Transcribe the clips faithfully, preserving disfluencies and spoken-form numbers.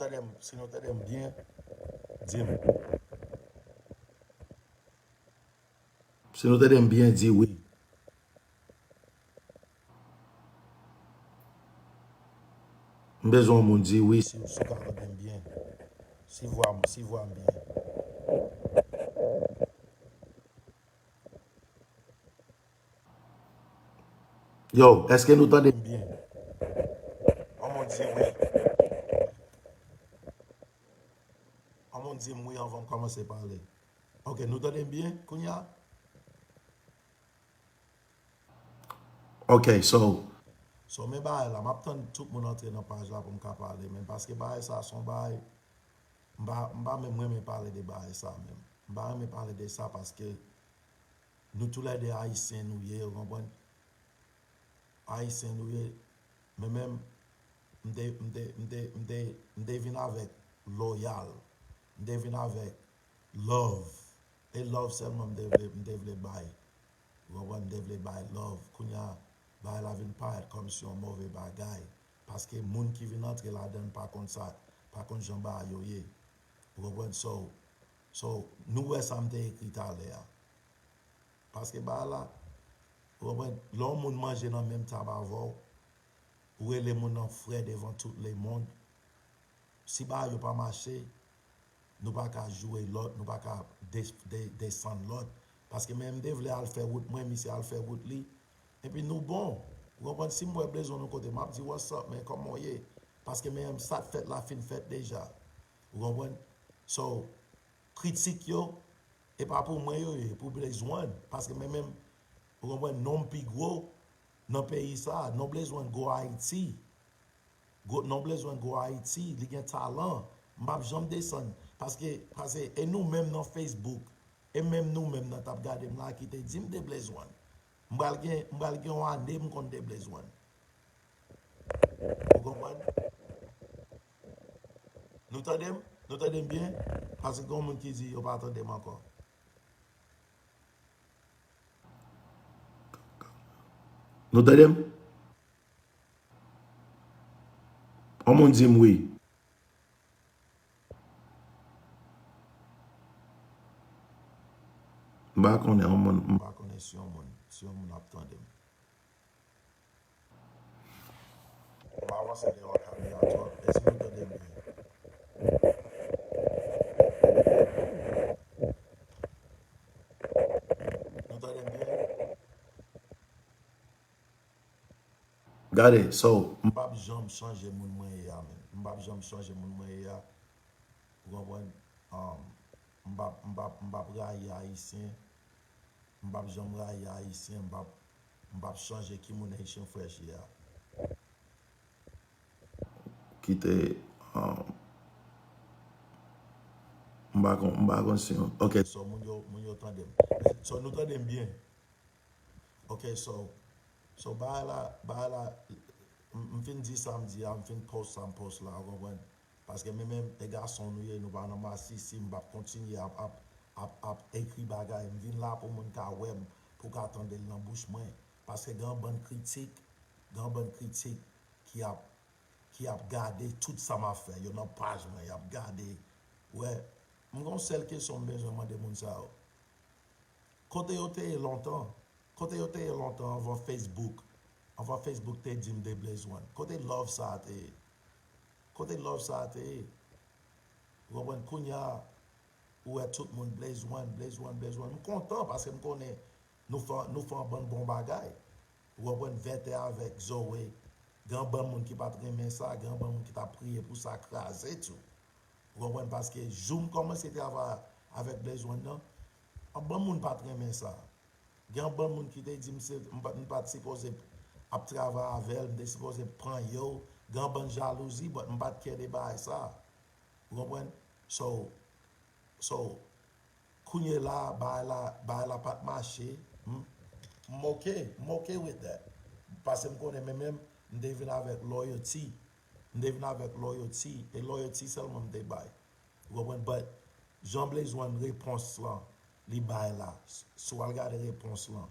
Tande m, si nou tande m byen, di m. Si nou tande m byen, di wi. M bezwen yon moun di wi si, si w ka tande m byen. Si vwa m, si vwa m byen. Yo, èske nou tande m byen? Yon moun di wi. Yon moun di m wi anvan m kòmanse pale. Ok, nou tande m byen kounye a? Ok, so. So, men bagay la, m ap tann tout moun antre nan paj la pou m ka pale, men paske bagay sa se yon bagay, m pa, m pa menm renmen pale de bagay sa menm. M pa renmen pale de sa paske nou toulède Ayisyen nou ye, ou konprann? Ayisyen nou ye, men menm, m te, m te, m te, m te, m te vin avèk loyal, m te vin avèk love. E love sèlman m te vle, m te vle bay. Ou konprann? M te vle bay love. Kounye a, bagay la vin parèt kòmsi yon move bagay. Paske moun ki vin antre ladan l pa konn sa, pa konn jan bagay yo ye. Ou konprann? So, so, nou wè sa m te ekri talè a. Paske bagay la, ou konprann, lè yon moun manje nan menm tab avè w, ou rele moun nan frè devan tout lemonn. Si bagay yo pa mache, nou pa ka joure lòt, nou pa ka de, de, desann lòt. Paske men m te vle al fè wout mwen, misye al fè wout li. Epi nou bon. Ou konprann? Si m wè bezwen nou kote, m ap di, "What's up, man? Kòman w ye?" Paske men sa k fèt la fin fèt deja. Ou konprann? So, kritik yo, e pa pou mwen yo ye, pou Blaze One. Paske men menm, ou konprann, non m pi gwo nan peyi sa, non Blaze One gwo Ayiti. Gwo, non Blaze One gwo Ayiti, li gen talan. M p ap janm desann. Paske, paske, e nou menm nan Facebook, e menm nou menm nan t ap gade m la ki te di m de Blaze One. M pral gen, m pral gen yon ane m konn de Blaze One. Ou konprann? Nou tande m? Nou tande m byen? Paske gen moun ki di yo pa tande m ankò. Nou tande m? Yon moun di m wi. M pa konnen yon moun, m pa konnen si yon moun, si yon moun ap tande m. M avanse deyò kamera twòp. Èske nou tande m byen? Nou tande m byen? Gade, so, m p ap janm chanje moun mwen ye a, menm. M p ap janm chanje moun mwen ye a. Ou konprann? Um, m p ap, m p ap, m p ap rayi Ayisyen. M p ap janm rayi Ayisyen. M p ap, m p ap chanje ki moun Haitian Fresh ye a. Kite, um, m pa konn, m pa konn si yon, ok. So, moun yo, moun yo tande m. So, nou tande m byen? Ok, so, so bagay la, bagay la, m, m fin di sa m di a, m fin post sa m post la, ou konprann? Paske men menm, e gason nou ye, nou pa nan masisi, m p ap kontinye ap, ap, ap, ap ekri bagay. M vin la pou moun ka wè m, pou ka tande l nan bouch mwen. Paske gen yon bann kritik, gen yon bann kritik ki ap, ki ap gade tout sa m ap fè. Yo nan paj mwen, y ap gade. Wè, m gen yon sèl kesyon m bezwen mande moun sa yo. Kote yo te ye lontan? Kote yo te ye lontan anvan Facebook? Anvan Facebook te di m de Blaze One. Kote love sa a te ye? Kote love sa a te ye? Ou konprann? Kounye a, ou wè tout moun Blaze One, Blaze One, Blaze One. M kontan paske m konnen nou fè, nou fè yon bann bon bagay. Ou konprann? Vètè avèk Zoe. Gen yon bann moun ki pa t renmen sa, gen yon bann moun ki t ap priye pou sa kraze tou. Ou konprann? Paske jou m kòmanse travay avèk Blaze One nan, yon bann moun pa t renmen sa. Gen yon bann moun ki te di m se, m pa, m pa t sipoze ap travay avè l, m te sipoze pran yo. Gen yon bann jalouzi, but m pa t kè de bagay sa. Ou konprann? So, so, kounye la, bagay la, bagay la pa t mache. M, m ok, m ok with that. Paske m konnen men menm, m te vin avèk loyalty. M te vin avèk loyalty, e loyalty sèlman m te bay. Ou konprann? But, jan Blaze One repons lan, li bay la, s-, si w al gade repons lan.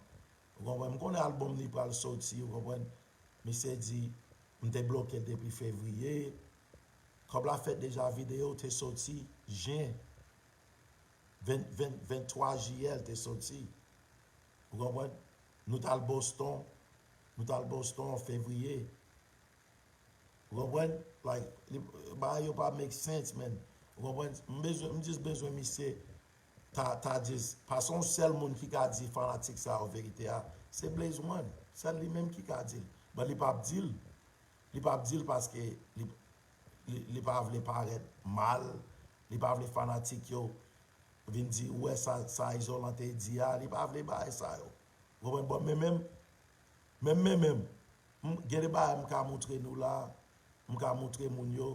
Ou konprann? M konnen album li pral soti, ou konprann? Misye di, m te bloke l depi fevriye. Kòb la fèt deja, videyo te soti jen, ven, ven, venntwa jiyè l te soti. Ou konprann? Nou t al Boston, nou t al Boston an fevriye. Ou konprann? Like, li, bagay yo pa make sense, man. Ou konprann? M bezwen, m jis bezwen misye ta, ta jis, paske yon sèl moun ki ka di fanatik sa yo verite a, se Blaze One. Sèl li menm ki ka di l. But li p ap di l. Li p ap di l paske li, li, li pa vle parèt mal. Li pa vle fanatik yo vin di, ou wè sa, sa Izolan te di a, li pa vle bagay sa yo. Ou konprann? Bon, men menm, menm, men menm, m, gen de bagay m ka montre nou la, m ka montre moun yo,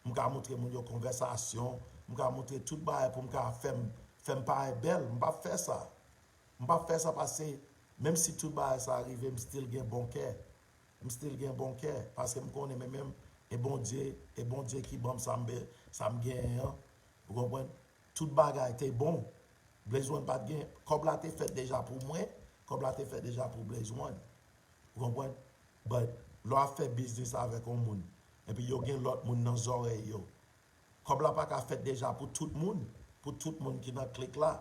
m ka montre moun yo konvèsasyon, m ka montre tout bagay pou m ka fè m, fè m parèt bèl. M p ap fè sa. M p ap fè sa paske, menm si tout bagay sa rive, m still gen bon kè. M still gen bon kè, paske m konnen men menm, e Bondye, e Bondye ki ban m sa m be-, sa m genyen an. Ou konprann? Tout bagay te bon. Blaze One pa t gen, kòb la te fèt deja pou mwen, kòb la te fèt deja pou Blaze One. Ou konprann? But, lè w ap fè biznis avèk yon moun, epi yo gen lòt moun nan zòrèy yo, kòb la pa ka fèt deja pou tout moun, pou tout moun ki nan klik la.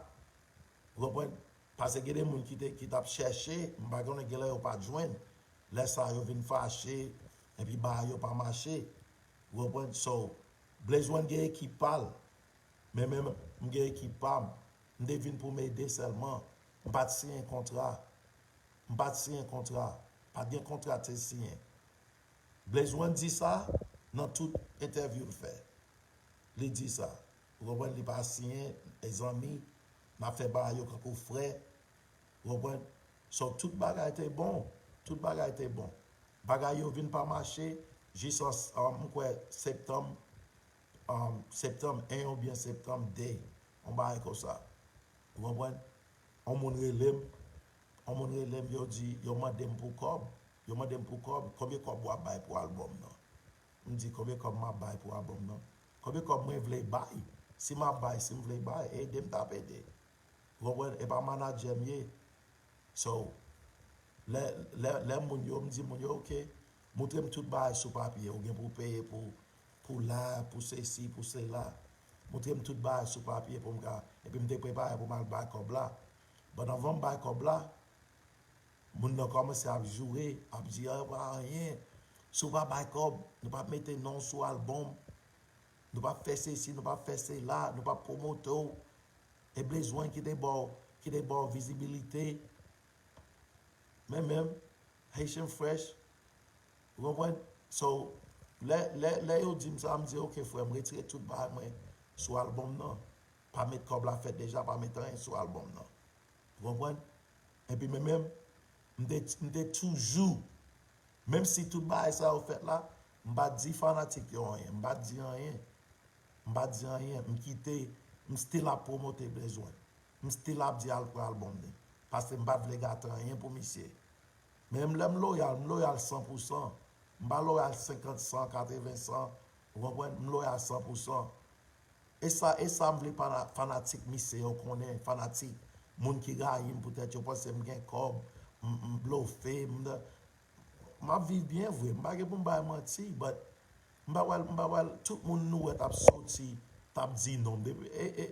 Ou konprann? Paske gen de moun ki te, ki t ap chèche, m pa konnen gen lè yo pa t jwenn. Lè sa yo vin fache, epi bagay yo pa mache. Ou konprann? So, Blaze One gen ekip pa l. Men menm, m gen ekip pa m. M te vin pou m ede sèlman. M pa t siyen kontra. M pa t siyen kontra. Pa t gen kontra te siyen. Blaze One di sa nan tout entèvyou l fè. Li di sa. Ou konprann? Li pa siyen, e zanmi, n ap fè bagay yo kankou frè. Ou konprann? So, tout bagay te bon. Tout bagay te bon. Bagay yo vin pa mache jis an, an, m kwè, septanm, um, septanm en oubyen septanm de, yon bagay konsa. Ou konprann? Yon moun rele m, yon moun rele m, yo di, yo mande m pou kòb, yo mande m pou kòb, konbyen kòb w ap bay pou albòm nan? M di, konbyen kòb m ap bay pou albòm nan? Konbyen kòb mwen vle bay? Si m ap bay, si m vle bay, ede m t ap ede. Ou konprann? E pa manadjè m ye. So, lè, lè, lè moun yo, m di moun yo, oke, montre m tout bagay sou papye. Ou gen pou w peye pou, pou la, pou sesi, pou sela. Montre m tout bagay sou papye pou m ka, epi m te prepare pou m al bay kòb la. But anvan m bay kòb la, moun nan kòmanse ap joure, ap di, "Ah, pa anyen. Si w pa bay kòb, nou p ap mete non w sou albòm. Nou p ap fè sesi, nou p ap fè sela, nou p ap pwomote w." E Blaze One ki te ba w, ki te ba w vizibilite. Men menm, Haitian Fresh, ou konprann? So, lè, lè, lè yo di m sa, m di, "Oke, frè m, retire tout bagay mwen sou albòm nan. Pa met kòb la fèt deja, pa met anyen sou albòm nan." Ou konprann? Epi men menm, m te, m te toujou, menm si tout bagay sa yo fèt la, m pa t di fanatik yo anyen, m pa t di anyen. M pa t di anyen, m kite, m still ap pwomote Blaze One. M still ap di al pran albòm li. Paske m pa t vle gate anyen pou misye. Menm lè m loyal, m loyal san pou san. M pa loyal senkant san, katreven san. Ou konprann? M loyal san pou san. E sa, e sa m vle pana-, fanatik misye yo konnen, fanatik, moun ki rayi m poutèt yo panse m gen kòb, m, m blofe, m, m ap viv byen vre, m pa gen pou m bay manti, but m pa pral, m pa pral, tout moun nou wè t ap soti, t ap di non m. Depi, e, e,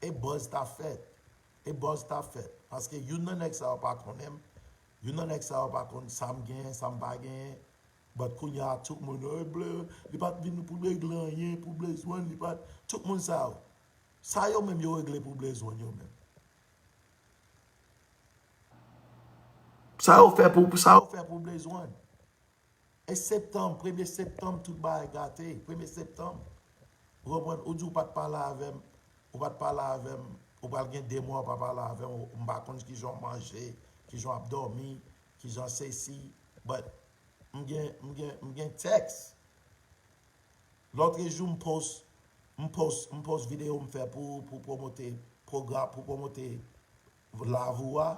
e buzz t ap fèt. E buzz t ap fèt. Paske youn nan nèg sa yo pa konnen m. Youn nan nèg sa yo pa konn sa m genyen, sa m pa genyen. But kounye a, tout moun, "Oh, Bla-, li pa t vin pou regle anyen, pou Blaze One, li pa t," tout moun sa yo. Sa yo menm yo regle pou Blaze One yo menm. Sa yo fè pou, sa yo fè pou Blaze One. E septanm, premye septanm, tout bagay gate. Premye septanm, ou konprann, ou di ou pa t pale avè m, ou pa t pale avè m, ou pral gen de mwa ou pa pale avè m, ou, m pa konn kijan w manje, kijan w ap dòmi, kijan sesi, but m gen, m gen, m gen tèks. Lòtrejou, m post, m post, m post videyo m fè pou, pou pwomote pwogram, pou pwomote Lavi w a.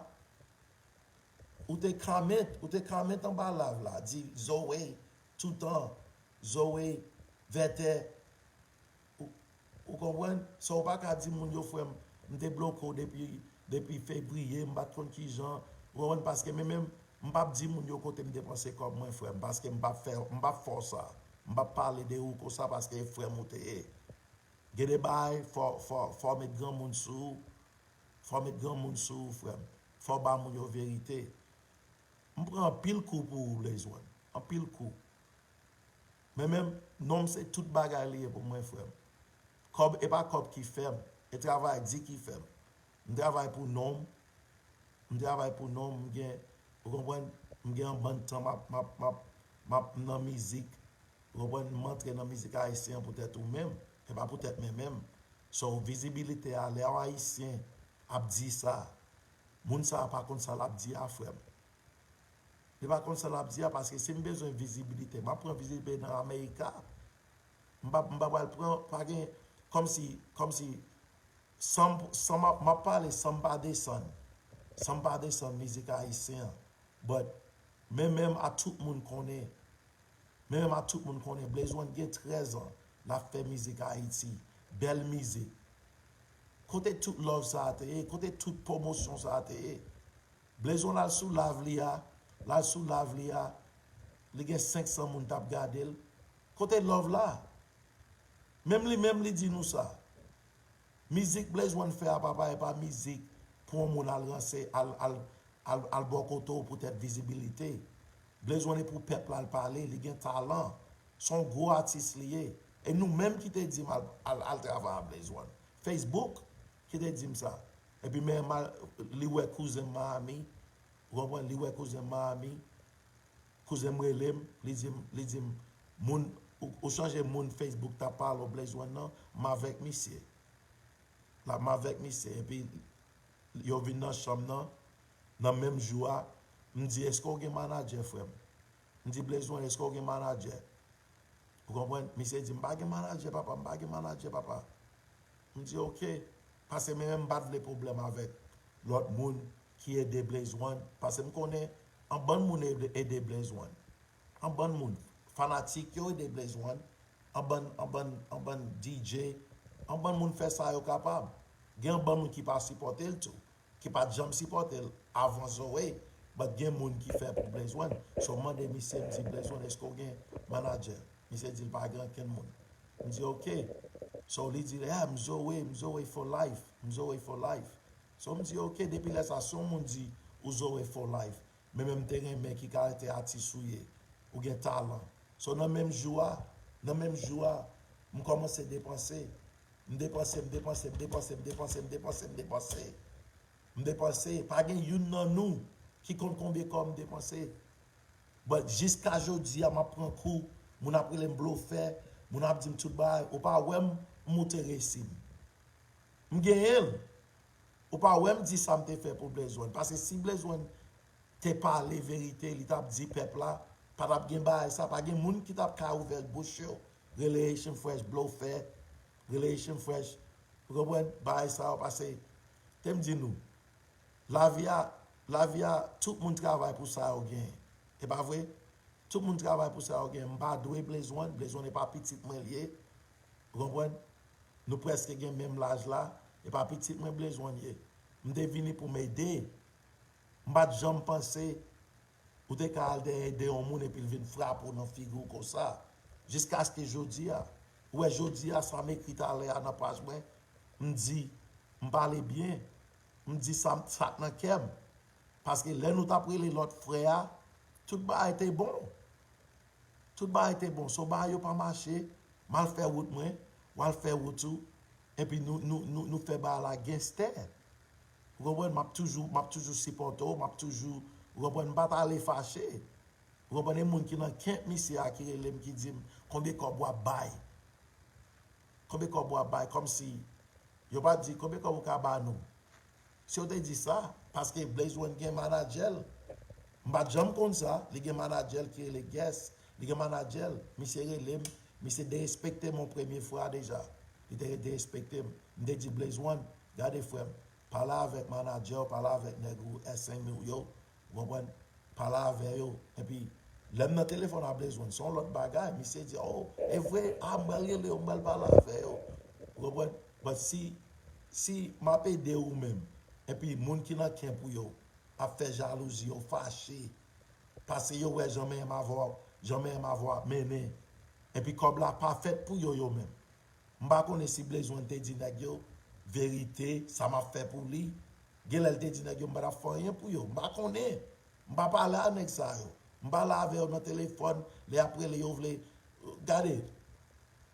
Ou te comment, ou te comment anba live la, di Zoe, toutan, Zoe, vètè. Ou, ou konprann? So, ou pa ka di moun yo, frè m, m te bloke w depi, depi fevriye, m pa t konn kijan. Ou konprann? Paske men menm, m p ap di moun yo kote m depanse kòb mwen, frè m, paske m p ap fè, m p ap fè w sa. M p ap pale de ou konsa paske e frè m ou te ye. Gen de bagay, fò, fò, fò w met granmoun sou ou. Fò w met granmoun sou ou, frè m. Fò w ba moun yo verite. M pran anpil kou pou ou, Blaze One. Anpil kou. Men menm, non m se tout bagay li ye pou mwen, frè m. Kòb, e pa kòb ki fè m. E travay di ki fè m. M travay pou non m. M travay pou non m. M gen, ou konprann, m gen yon bann tan m ap, m ap, m ap, m ap nan mizik. Ou konprann, m antre nan mizik ayisyen an poutèt ou menm. E pa poutèt mwen menm. So, vizibilite a, lè yon Ayisyen ap di sa, moun sa a pa konn sa l ap di a, frè m. Li pa konn sa l ap di a, paske si m bezwen vizibilite, m ap pran vizibilite nan Amerika. M pa, m pa pral pran, pa gen, kòmsi, kòmsi, san m, san m ap, m ap pale, san m pa desann, san m pa desann mizik ayisyen an. But, men menm a tout moun konnen, men menm a tout moun konnen, Blaze One gen trèz an, l ap fè mizik Ayiti, bèl mizik. Kote tout love sa a te ye? Kote tout pwomosyon sa a te ye? Blaze One al sou live li a, l al sou live li a, li gen senk san moun t ap gade l. Kote love la? Menm li menm li di nou sa. Mizik Blaze One fè a, papa, e pa mizik pou yon moun al ranse, al, al, al, al bò kote w poutèt vizibilite. Blaze One e pou pèp la l pale, li gen talan. Se yon gwo atis li ye. E nou menm ki te di m al, al, al travay a Blaze One. Facebook ki te di m sa. Epi men mal, li wè kouzen m Miami. Ou konprann? Li wè kouzen m Miami. Kouzen m rele m, li di m, li di m, moun, ou, ou chanje moun Facebook t ap pale w Blaze One nan, m avèk misye. La, m avèk misye, epi yo vin nan chanm nan, nan menm jou a, m di, èske w gen manadjè, frè m? M di, Blaze One, èske w gen manadjè? Ou konprann? Misye di, m pa gen manadjè, papa, m pa gen manadjè, papa. M di, oke. Paske mwen menm m pa t vle pwoblèm avèk lòt moun ki ede Blaze One. Paske m konnen an bann moun ede, ede Blaze One. An bann moun. Fanatik yo ede Blaze One. An bann, an bann, an bann D J. An bann moun fè sa yo kapab. Gen an bann moun ki pa sipòte l tou. Ki pa t janm sipòte l avan Zoe, but gen moun ki fè pou Blaze One. So, m mande misye, m di, Blaze One, èske w gen manadjè? Misye di l pa gen ankenn moun. M di, oke. So, li di, yeah, m Zoe, m Zoe for life, m Zoe for life. So, m di, oke, depi lè sa, si yon moun di ou Zoe for life, men menm te renmen ki kalite atis ou ye, ou gen talan. So, nan menm jou a, nan menm jou a, m kòmanse depanse. M depanse, m depanse, m depanse, m depanse, m depanse, m depanse. M depanse, pa gen youn nan nou ki konn konbyen kòb m depanse. But jiska jodi a, m ap pran kou, moun ap rele m blofè, moun ap di m tout bagay, ou pa wè m, m moute resi m. M genyen l. Ou pa wè m di sa m te fè pou Blaze One. Paske si Blaze One te pale verite, li t ap di pèp la, pa t ap gen bagay sa, pa gen moun ki t ap ka ouvè bouch yo, rele Haitian Fresh blofè, rele Haitian Fresh, ou konprann, bagay sa yo, paske, te m di nou, lavi a, lavi a, tout moun travay pou sa yo genyen. E pa vre? Tout moun travay pou sa yo genyen. M pa dwe Blaze One, Blaze One e pa pitit mwen l ye. Ou konprann? Nou prèske gen menm laj la, e pa pitit mwen Blaze One ye. M te vini pou m ede. M pa t janm panse ou te ka al dèyè ede yon moun epi l vin frape w nan figi w konsa. Jiskaske jodi a. Ou wè jodi a, sa m ekri talè a nan paj mwen, m di, m pale byen, m di sa, sa k nan kè m. Paske lè nou t ap rele lòt frè a, tout bagay te bon. Tout bagay te bon. So bagay yo pa mache, m al fè wout mwen, w al fè wout ou, epi nou, nou, nou, nou fè bagay la genstè. Ou konprann? M ap toujou, m ap toujou sipòte w, m ap toujou, ou konprann? M pa t ale fache. Ou konprann? E moun ki nan kèk misye a ki rele m, ki di m, konbyen kòb w ap bay? Konbyen kòb w ap bay? Kòmsi yo pa di, konbyen kòb ou ka ba nou? Si yo te di sa, paske Blaze One gen manadjè l. M pa t janm konn sa, li gen manadjè l ki rele Guess. Li gen manadjè l, misye rele m, misye derespekte m yon premye fwa deja. Li te derespekte m. M te di Blaze One, gade frè m, pale avèk manadjè w, pale avèk nèg ou, S M ou yo, ou konprann? Pale avè yo. Epi, lè m nan telefòn a Blaze One, se yon lòt bagay. Misye di, oh, e vre, a, m pral rele yo, m pral pale avè yo. Ou konprann? But si, si m ap ede ou menm, epi moun ki nan kèk ou yo ap fè jalouzi, yo fache, paske yo wè jan menm avè w, jan menm avè w ap mennen, Epi kòb la pa fèt pou yo, yo menm. M pa konnen si Blaze One te di nèg yo verite, sa m ap fè pou li. Genlè l te di nèg yo m pa t ap fè anyen pou yo. M pa konnen. M pa pale a nèg sa yo. M pale avè yo nan telefòn, lè y ap rele yo vle. Gade,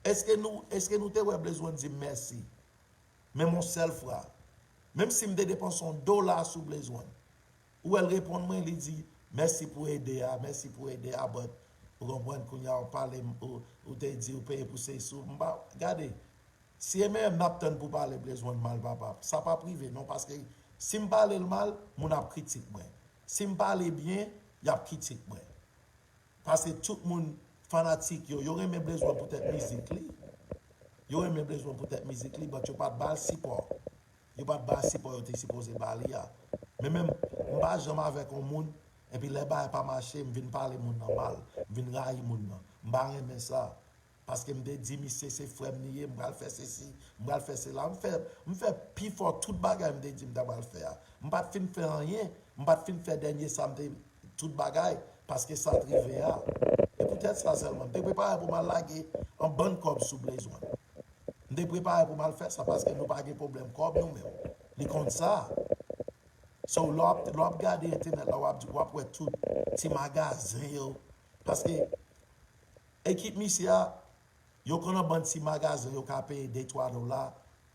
èske nou, èske nou te wè Blaze One di m mèsi? Menm yon sèl fwa. Menm si m te depanse yon dola sou Blaze One. Ou wè l reponn mwen, li di, mèsi pou ede a, mèsi pou ede a, but ou konprann kounye a ou pale m, ou, ou te di ou peye pou se sou, m pa, gade, si e menm m ap tann pou pale Blaze One mal papa, sa p ap rive non, paske si m pale l mal, moun ap kritik mwen. Si m pale byen, y ap kritik mwen. Paske tout moun fanatik yo, yo renmen Blaze One poutèt mizik li. Yo renmen Blaze One poutèt mizik li, but yo pa t ba l sipò. Yo pa t ba l sipò yo te sipoze ba li a. Men menm, m pa janm avèk yon moun, epi lè bagay pa mache, m vin pale moun nan mal, m vin rayi moun nan. M pa renmen sa. Paske m te di misye se frè m li ye, m pral fè sesi, m pral fè sela. M fè, m fè pifò tout bagay m te di m ta pral fè a. M pa t fin fè anyen, m pa t fin fè dènye sa m te, tout bagay, paske sa t rive a. E poutèt sa sèlman, m te prepare pou m al lage yon bann kòb sou Blaze One. M te prepare pou m al fè sa paske nou pa gen pwoblèm kòb nou menm. Li konn sa. So, lè w ap, lè w ap gade entènèt la, w ap, w ap wè tout ti magazen yo. Paske ekip misye a, yo konn yon bann ti magazen yo ka peye de twa dola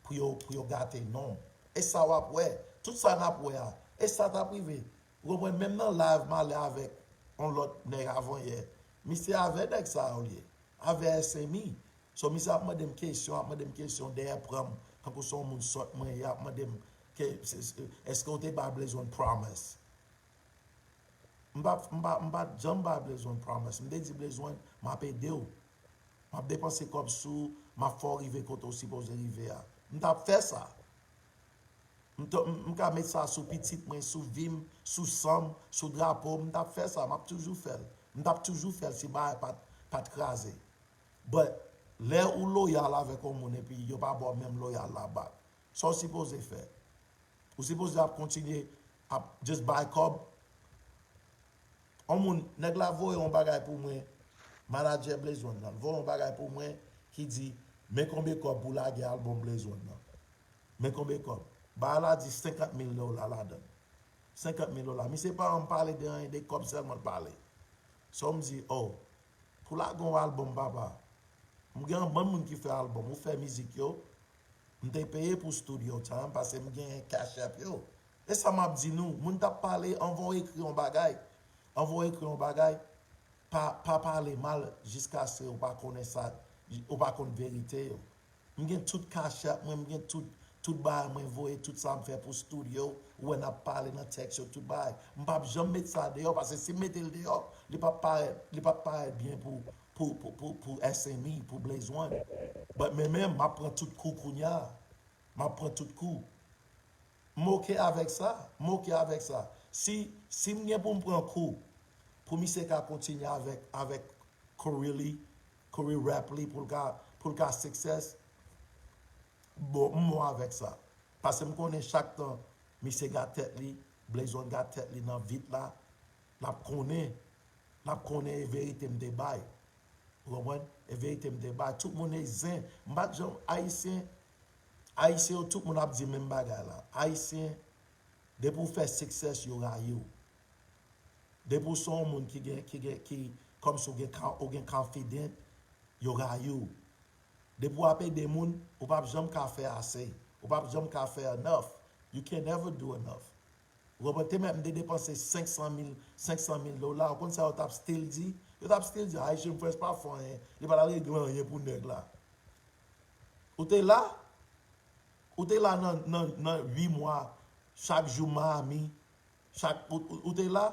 pou yo, pou yo gate non m. E sa w ap wè. Tout sa n ap wè a. E sa t ap rive. Ou konprann? Menm nan live m ale avèk yon lòt nèg avanyè. Misye avè nèg sa yo l ye. Avè S M E. So, misye ap mande m kesyon, ap mande m kesyon dèyè pran m. Tankou se yon moun sòt mwen ye, ap mande m, ke, se, se, èske w te bay Blaze One promise? M pa, m pa, m pa t janm bay Blaze One promise. M te di Blaze One, m ap ede w. M ap depanse kòb sou, m ap fè w rive kote w sipoze rive a. M t ap fè sa. M t, m, m ka met sa sou pitit mwen, sou vi m, sou san m, sou drapo m, m t ap fè sa, m ap toujou fè l. M t ap toujou fè l si bagay pa t, pa t kraze. But, lè ou loyal avèk yon moun epi yo pa ba w menm loyal la back, sa w sipoze fè? Ou sipoze ap kontinye ap just bay kòb? On moun, nèg la voye yon bagay pou mwen, manadjè Blaze One nan, voye yon bagay pou mwen ki di, men konbyen kòb pou lage albòm Blaze One nan. Men konbyen kòb. Bagay la di senkant mil dola ladan l. Senkant mil dola. Misye pa janm pale de anyen, de kòb sèlman l pale. So m di, oh, pou lage yon albòm, papa, m gen yon bann moun ki fè albòm, ou fè mizik yo, m te peye pou studio time, paske m gen Cash App yo. E sa m ap di nou, moun t ap pale, anvan w ekri yon bagay, anvan w ekri yon bagay, pa, pa pale mal jiskaske ou pa konnen sa, ou pa konn verite yo. M gen tout Cash App mwen, m gen tout, tout bagay mwen voye, tout sa m fè pou studio, ou wè n ap pale nan tèks yo, tout bagay. M p ap janm met sa deyò, paske si m mete l deyò, li p ap parèt, li p ap parèt byen pou, pou, pou, pou, pou S M E, pou Blaze One. But men menm, m ap pran tout kou kounya. M ap pran tout kou. M oke avèk sa, m oke avèk sa. Si, si m gen pou m pran kou, pou misye ka kontinye avèk, avèk career li, career rap li, pou l ka, pou l ka success, bon, m bon avèk sa. Paske m konnen chak tan misye gad tèt li, Blaze One gad tèt li nan vit la, l ap konnen, l ap konnen e verite m te bay. Ou konprann? E verite m te bay. Tout moun e zen. M pa t janm, Ayisyen, Ayisyen yo, tout moun ap di menm bagay la. Ayisyen, depi w fè success, yo rayi w. Depi w se yon moun ki gen, ki gen, ki, kòmsi w gen, ka- ou gen confident, yo rayi w. Depi w ap ede moun, ou p ap janm ka fè ase. Ou p ap janm ka fè enough. You can never do enough. Ou konprann? Te mèt m te depanse senk san mil, senk san mil dola. Ou konn sa yo t ap still di? Yo t ap still di, Haitian Fresh pa fè anyen. Li pa t al regle anyen pou nèg la. Ou te la? Ou te la nan, nan, nan uit mwa, chak jou Miami, chak, ou, ou, ou te la?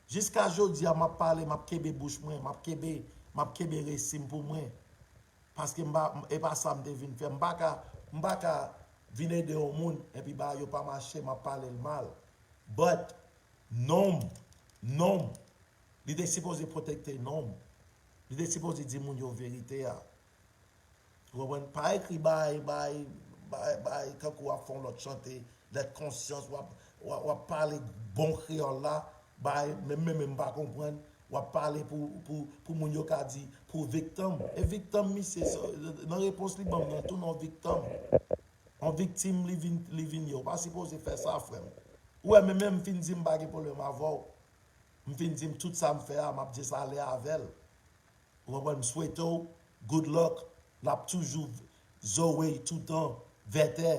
Jiska jodi a, m ap pale, m ap kenbe bouch mwen, m ap kenbe, m ap kenbe resi m pou mwen. Paske m pa, e pa sa m te vin fè. M pa ka, m pa ka vin ede yon moun, epi bagay yo pa mache, m ap pale l mal. But, non m, non m, li te sipoze pwotekte non m. Li te sipoze di moun yo verite a. Ou konprann? Pa ekri bay, bay, bay, bay, kankou w ap fè yon lòt chante, lèt konsyans, w ap, w ap, w ap pale bon kreyòl la, bay, men, men, men m pa konprann, W ap pale pou, pou, pou moun yo ka di, pou viktim. E viktim, misye, nan repons li ban m nan, tou non viktim. Yon viktim li vin, li vin ye. Ou pa sipoze fè sa, frè m. Ou wè, men menm m fin di m pa gen pwoblèm avè w. M fin di m tout sa m fè a, m ap jes ale avè l. Ou konprann? M swete w good luck. L ap toujou Zoe toutan, vètè.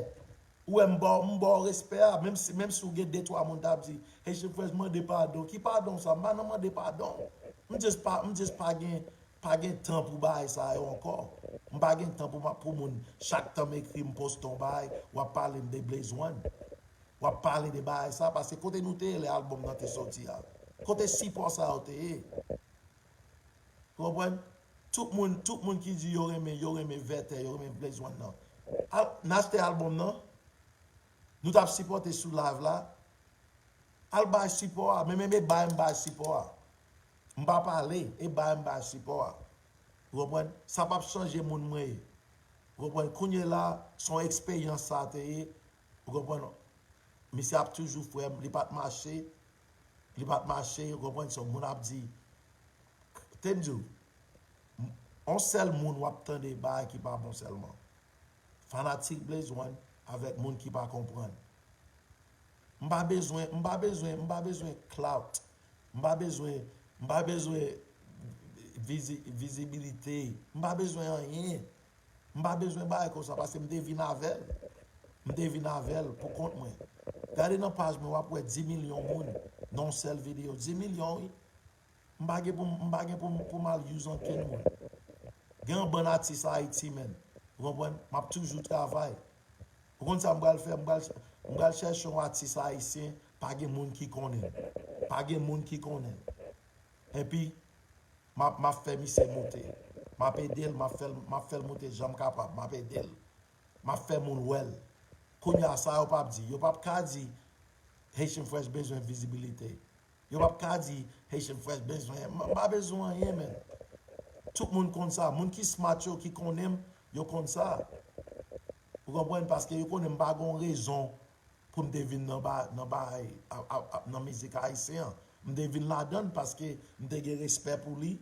Ou wè, m ba w, m ba w respè a. Menm si, menm si w gen de twa moun t ap di, Haitian Fresh mande padon. Ki padon sa? M pa nan mande padon. M just pa, m just pa gen, pa gen tan pou bagay sa yo ankò. M pa gen tan pou, ma- pou moun chak tan m ekri, m poste yon bagay, w ap pale m de Blaze One. W ap pale de bagay sa, paske kote nou te ye lè albòm nan te soti a? Kote sipò sa yo te ye? Ou konprann? Tout moun, tout moun ki di yo renmen, yo renmen vètè, yo renmen Blaze One nan. Al, n achte albòm nan, nou t ap sipòte sou live la. Al bay sipò a, men men men bay m bay sipò a. M pa pale, e bay m bay sipò a. Ou konprann? Sa p ap chanje moun mwen ye. Ou konprann? Kounye la, se yon eksperyans sa te ye. Ou konprann? Misye ap toujou frè m, li pa t mache, li pa t mache, ou konprann? Se yon moun ap di, te m di w, m- on sèl moun w ap tande bagay ki pa bon sèlman. Fanatik Blaze One avèk moun ki pa konprann. M pa bezwen, m pa bezwen, m pa bezwen clout. M pa bezwen, m pa bezwen vizi, vizibilite. M pa bezwen anyen. M pa bezwen bagay konsa paske m te vin avè l. M te vin avè l pou kont mwen. Gade nan paj mwen, w ap wè dis milyon moun nan yon sèl videyo. Dis milyon, wi. M pa gen pou m, m pa gen pou m, pou m al use ankenn moun. Gen yon bann atis Ayiti, menn. Ou konprann? M ap toujou travay. Ou konn sa m pral fè? M pral, m pral chèche yon atis ayisyen, pa gen moun ki konnen l. Pa gen moun ki konnen l. Epi, m ap, m ap fè misye moute. M ap ede l, m ap fè l, m ap fè l moute jan m kapab. M ap ede l. M ap fè moun wè l. Kounye a, sa yo p ap di? Yo p ap ka di Haitian Fresh bezwen vizibilite. Yo p ap ka di Haitian Fresh bezwen, m pa bezwen anyen, menn. Tout moun konn sa. Moun ki smart yo, ki konnen m, yo konn sa. Ou konprann? Paske yo konnen m pa gen yon rezon pou m te vin nan ba, nan bagay, a- a- a- nan mizik ayisyen an. M te vin ladan l paske m te gen respè pou li.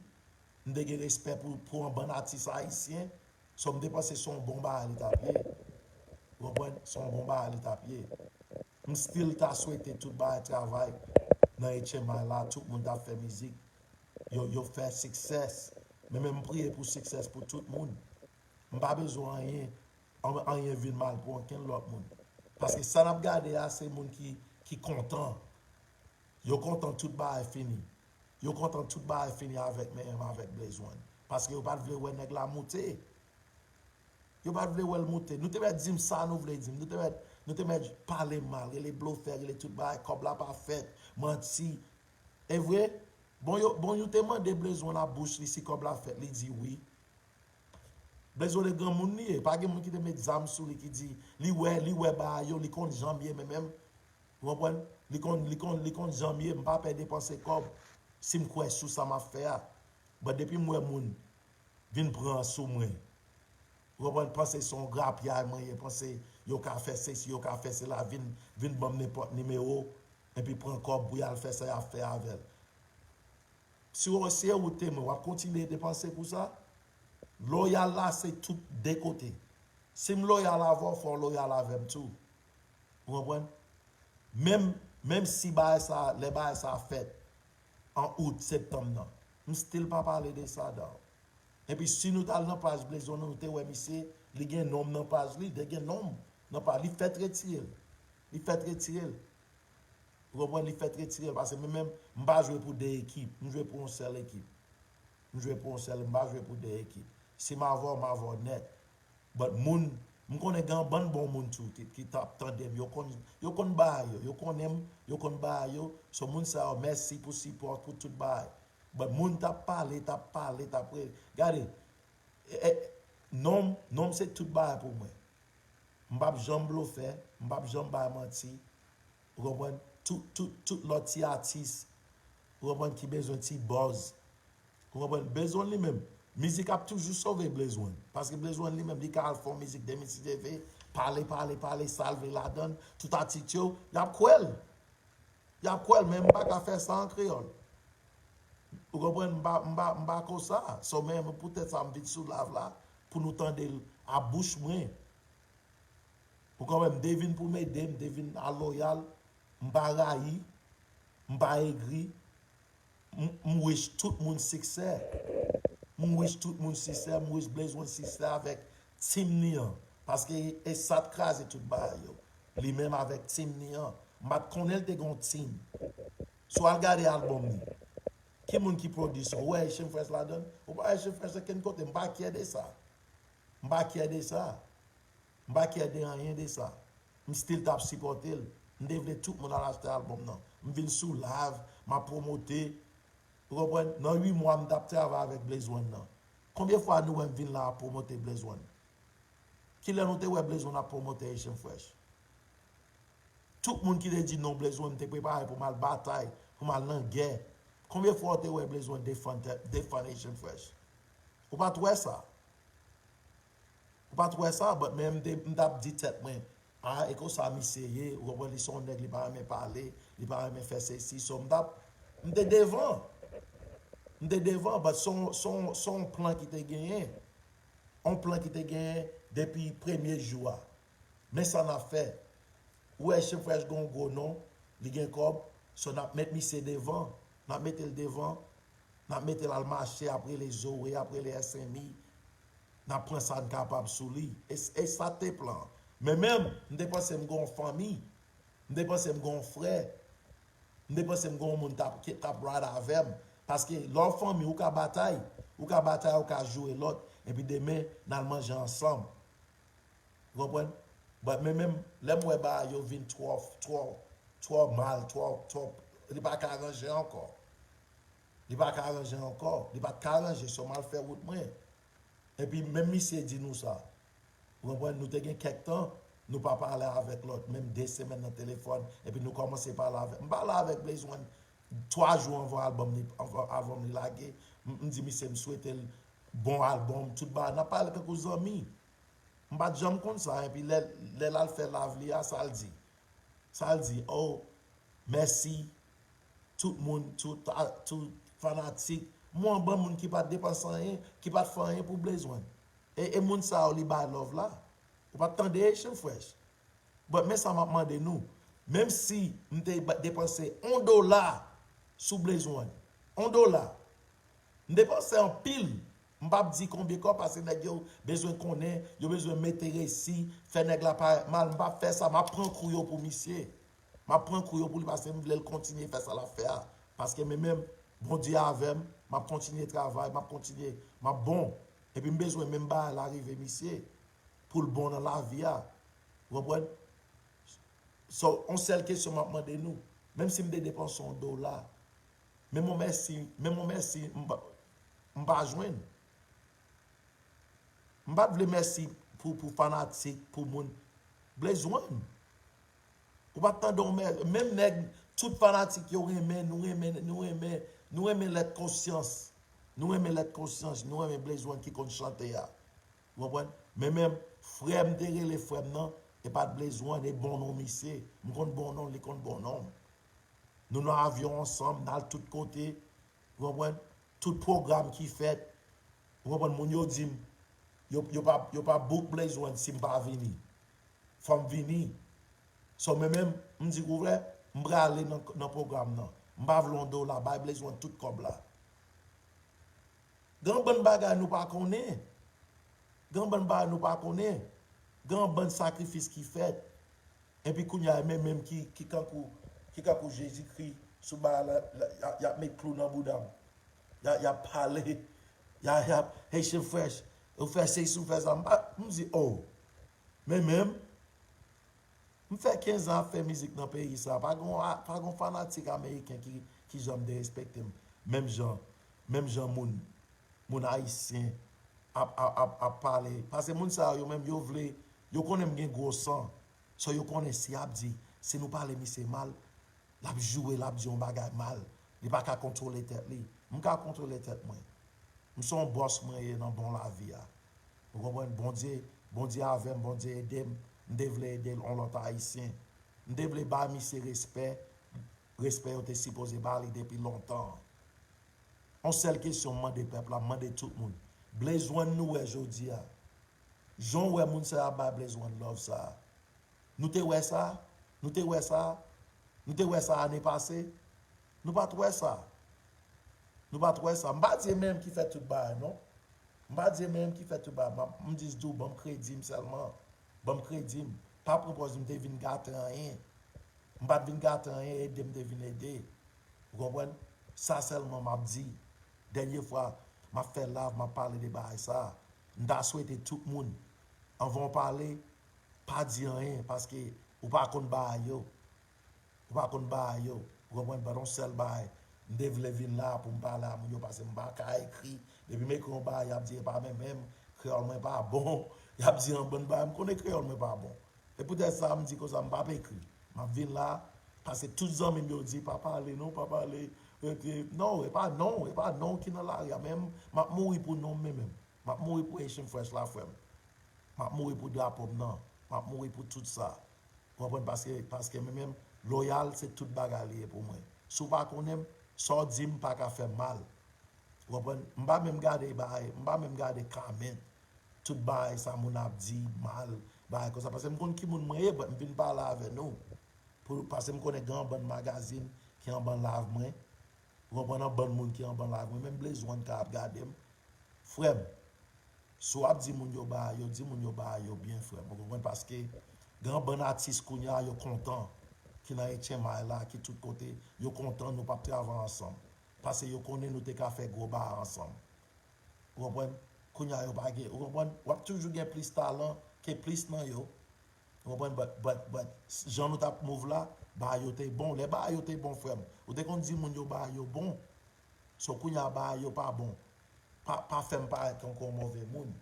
M te gen respè pou, pou yon bann atis ayisyen. So, m te panse se yon bon bagay li t ap ye. Ou konprann? Se yon bon bagay li t ap ye. M still ta swete tout bagay travay nan H M I la, tout moun t ap fè mizik. Yo, yo fè success. Men, men m priye pou success pou tout moun. M pa bezwen anyen, an- anyen vin mal pou ankenn lòt moun. Paske sa n ap gade a, se moun ki, ki kontan. Yo kontan tout bagay fini. Yo kontan tout bagay fini avèk men, avèk Blaze One. Paske yo pa t vle wè nèg la moute. Yo pa t vle wè l moute. Nou te mèt di m sa nou vle di m. Nou te mèt, nou te mèt pale m mal, rele blofè, rele tout bagay, kòb la pa fèt, manti. E vre? Bon, yo, bon, yo te mande Blaze One ak bouch li si kòb la fèt, li di wi. Blaze One granmoun li ye. Pa gen moun ki te met zam sou li ki di, li wè, li wè bagay yo, li konn jan m ye, men menm, ou konprann? Li konn, li konn, li konn jan m ye, m pa pè depanse kòb si m kwè sou sa m ap fè a. But depi m wè moun vin pran sou mwen, ou konprann, panse se yon grapyay mwen ye, panse yo ka fè sesi, yo ka fè sela, vin, vin ban m nenpòt nimewo, epi pran kòb pou y al fè sa y ap fè avè l. Si w, si e ou te mwen, w ap kontinye depanse pou sa? Loyal la se tout de kote. Si m loyal avè w, fò w loyal avè m tou. Ou konprann? Menm, menm si bagay sa, lè bagay sa fèt an out, septanm nan, m still pa pale de sa, dawg. Epi si nou t al nan paj Blaze One, nou te wè misye, li gen non m nan paj li, te gen non m nan paj li, fèt retire l. Li fèt retire l. Ou konprann? Li fèt retire l, paske mwen menm, m pa jwe pou de ekip, m jwe pou yon sèl ekip. M jwe pou yon sèl, m pa jwe pou de ekip. Si m avè w, m avè w nèt. But moun, m konnen gen yon bann bon moun tou ki, ki t ap tande m. Yo konn, yo konn bagay yo. Yo konnen m, yo konn bagay yo. So moun sa yo, mèsi pou sipò, pou tout bagay. But moun t ap pale, t ap pale, t ap re-, gade, e, e, non m, non m se tout bagay pou mwen. M p ap janm blofè, m p ap janm bay manti. Ou konprann? Tout, tout, tout lòt ti atis, ou konprann, ki bezwen ti buzz. Ou konprann? Blaze One li menm, mizik ap toujou sove Blaze One. Paske Blaze One li menm, li ka al fè yon mizik de mil si T V, pale, pale, pale, sa l vle ladan l, tout atis yo, y ap kwè l. Y ap kwè l, men m pa ka fè sa an kreyòl. Ou konprann? M pa, m pa, m pa konsa. So, men, poutèt sa, m vin sou live la, pou nou tande l a bouch mwen. Ou konprann? M te vin pou m ede, m te vin a loyal, m pa rayi, m pa egri, m, m wish tout moun siksè. M wish tout moun siksè, m wish Blaze One siksè avèk team ni an. Paske e sa t kraze tout bagay yo. Li menm avèk team ni an. M pa t konnen l te gon team. Si w al gade albòm li, ki moun ki pwodui sa? Ou wè Haitian Fresh ladan l? Ou pa wè Haitian Fresh okenn kote? M pa kyè de sa. M pa kyè de sa. M pa kyè de anyen de sa. M still t ap sipòte l. M te vle tout moun al achte albòm nan. M vin sou live, m ap pwomote. Ou konprann? Nan uit mwa, m t ap travay avèk Blaze One nan. Konbyen fwa nou wè m vin la ap pwomote Blaze One? Kilè nou te wè Blaze One ap pwomote Haitian Fresh? Tout moun ki te di non Blaze One, m te prepare pou m al batay, pou m al nan gè. Konbyen fwa w te wè Blaze One defann tèt, defann Haitian Fresh? Ou pa t wè sa. Ou pa t wè sa, but men m te, m t ap di tèt mwen, a, e konsa misye ye, ou konprann, li se yon nèg, li pa renmen pale, li pa renmen fè sesi, so m t ap, m te devan. M te devan, but se yon, se yon, se yon plan ki te genyen. Yon plan ki te genyen depi premye jou a. Men sa n ap fè. Ou wè Haitian Fresh gen yon gwo non, li gen kòb, so n ap met misye devan, n ap mete l devan, n ap mete l al mache, ap rele Zoe, ap rele S M I, n ap pran sa n kapab sou li. E, e sa te plan. Men menm, m te panse m gen yon fanmi, m te panse m gen yon frè, m te panse m gen yon moun t ap, ki t ap ride avè m. Paske lè w fanmi, ou ka batay, ou ka batay, ou ka joure lòt, epi demen, n al manje ansanm. Ou konprann? But men menm, lè m wè bagay yo vin twò, twò, twò mal, twò, twò, li pa ka ranje ankò. Li pa ka ranje ankò. Li pa t ka ranje, so m al fè wout mwen. Epi menm misye di nou sa. Ou konprann? Nou te gen kèk tan, nou pa pale avèk lòt, menm de semèn nan telefòn, epi nou kòmanse pale avèk. M pale avèk Blaze One twa jou anvan albòm li, anvan, anvan li lage. M, m di misye m swete l bon albòm, tout bagay. N ap pale tankou zanmi. M pa t janm konn sa, epi lè, lè l al fè live li a, sa l di? Sa l di, oh, mèsi, tout moun, tout, a, tout fanatik. M wè yon bann moun ki pa t depanse anyen, ki pa t fè anyen pou Blaze One. E, e moun sa yo li bay love la. Ou pa t tande Haitian Fresh. But men sa m ap mande nou. Menm si m te ba- depanse yon dola sou Blaze One, yon dola, m depanse anpil. M p ap di konbyen kòb, paske nèg yo bezwen konnen, yo bezwen mete resi, fè nèg la parèt mal. M p ap fè sa, m ap pran kou yo pou misye. M ap pran kou yo pou li, paske m vle l kontinye fè sa l ap fè a. Paske men menm, Bondye avè m, m ap kontinye travay, m ap kontinye, m ap bon. Epi m bezwen menm bagay la rive misye, pou l bon nan lavi a. Ou konprann? So, yon sèl kesyon m ap mande nou, menm si m te depanse yon dola, menm yon mèsi, menm yon mèsi, m pa, m pa jwenn. M pa t vle mèsi pou, pou fanatik, pou moun. Blaze One. Ou pa t tande yon mè, menm nèg, tout fanatik yo renmen, nou renmen, nou renmen, nou renmen Lèt Konsyans. Nou renmen Lèt Konsyans, nou renmen Blaze One ki konn chante a. Ou konprann? Men menm, frè m te rele frè m nan, e pa t Blaze One, e bon non misye. M konn bon non, li konn bon non m. Nou nan avyon ansanm, n al tout kote. Ou konprann? Tout pwogram ki fèt. Ou konprann? Moun yo di m, yo, yo pa, yo pa book Blaze One si m pa vini. Fò m vini. So, men menm, m di, ou wè, m prale nan, nan pwogram nan. M pa vle yon dola, bay Blaze One tout kòb la. Gen yon bann bagay nou pa konnen. Gen yon bann bagay nou pa konnen. Gen yon bann sakrifis ki fèt. Epi kounye a, men menm ki, ki kankou, ki kankou Jezikri sou bagay la, la, y ap, y ap met klou nan bouda m. Y ap, y ap pale. Y ap, y ap, Haitian Fresh. Ou fè sesi, ou fè sa. M pa, m di, oh. Men menm, m fè kenz an ap fè mizik nan peyi sa. Pa gon, pa gon fanatik ameriken ki, ki janm derespekte m. Menm jan, menm jan moun, moun ayisyen ap, ap, ap, ap pale. Paske moun sa yo menm, yo vle, yo konnen m gen gwo san. So yo konnen si y ap di, si nou pale misye mal, l ap joure, l ap di yon bagay mal. Li pa ka kontwole tèt li. M ka kontwole tèt mwen. M se yon bòs mwen ye nan bon lavi a. Ou konprann? Bondye, Bondye avè m, Bondye ede m. M te vle ede yon lòt ayisyen. M te vle ba misye respè, respè yo te sipoze ba li depi lontan an. On sèl kesyon m mande pèp la, m mande tout moun. Blaze One nou wè jodi a. Jan w wè moun sa yo ap bay Blaze One love sa a. Nou te wè sa? Nou te wè sa? Nou te wè sa ane pase? Nou pa t wè sa. Nou pa t wè sa. M pa di e menm ki fè tout bagay, non. M pa di e menm ki fè tout bagay. M ap- m jis di w, ban m kredi m sèlman. Ban m kredi m. Pa pran pòz m te vin gate anyen. M pa t vin gate anyen, ede m te vin ede. Ou konprann? Sa sèlman m ap di. Dènye fwa, m ap fè live, m ap pale de bagay sa a. M ta swete tout moun, anvan w pale, pa di anyen, paske ou pa konn bagay yo. Ou pa konn bagay yo. Ou konprann? But on sèl bagay, m te vle vin la pou m pale a moun yo, paske m pa ka ekri. Depi m ekri yon bagay, y ap di e pa menm menm, kreyòl mwen pa bon. Y ap di yon bann bagay, m konnen kreyòl mwen pa bon. E poutèt sa, m di konsa, m p ap ekri. M ap vin la, paske tout zanmi m yo di, pa pale non, pa pale. E, e, non, e pa non, e pa non ki nan lari a, men m, m ap mouri pou non m, men menm. M ap mouri pou Haitian Fresh la, frè m. M ap mouri pou drapo m nan. M ap mouri pou tout sa. Ou konprann? Paske, paske mwen menm, loyal, se tout bagay li ye pou mwen. Si w pa konnen m, sa w di m pa ka fè m mal. Ou konprann? M pa menm gade bagay, m pa menm gade comment. Tout bagay sa moun ap di mal, bagay konsa. Paske m konn ki moun mwen ye, but m vin pale avè nou. Pou, paske m konnen gen yon bann magazin ki anban live mwen. Ou konprann? Yon bann moun ki anban live mwen. Menm Blaze One ka ap gade m. Frè m, si w ap di moun yo bagay yo, di moun yo bagay yo byen, frè m. Ou konprann? Paske gen yon bann atis kounye a, yo kontan, ki nan H M I la, ki tout kote, yo kontan nou p ap travay ansanm. Paske yo konnen nou te ka fè gwo bagay ansanm. Ou konprann? Kounye a yo pa gen, ou konprann? W ap toujou gen plis talan ke plis nan yo. Ou konprann? But, but, but, jan nou t ap move la, bagay yo te bon. Lè bagay yo te bon, frè m, ou te konn di moun yo bagay yo bon. So, kounye a bagay yo pa bon. Pa, pa fè m parèt tankou yon move moun.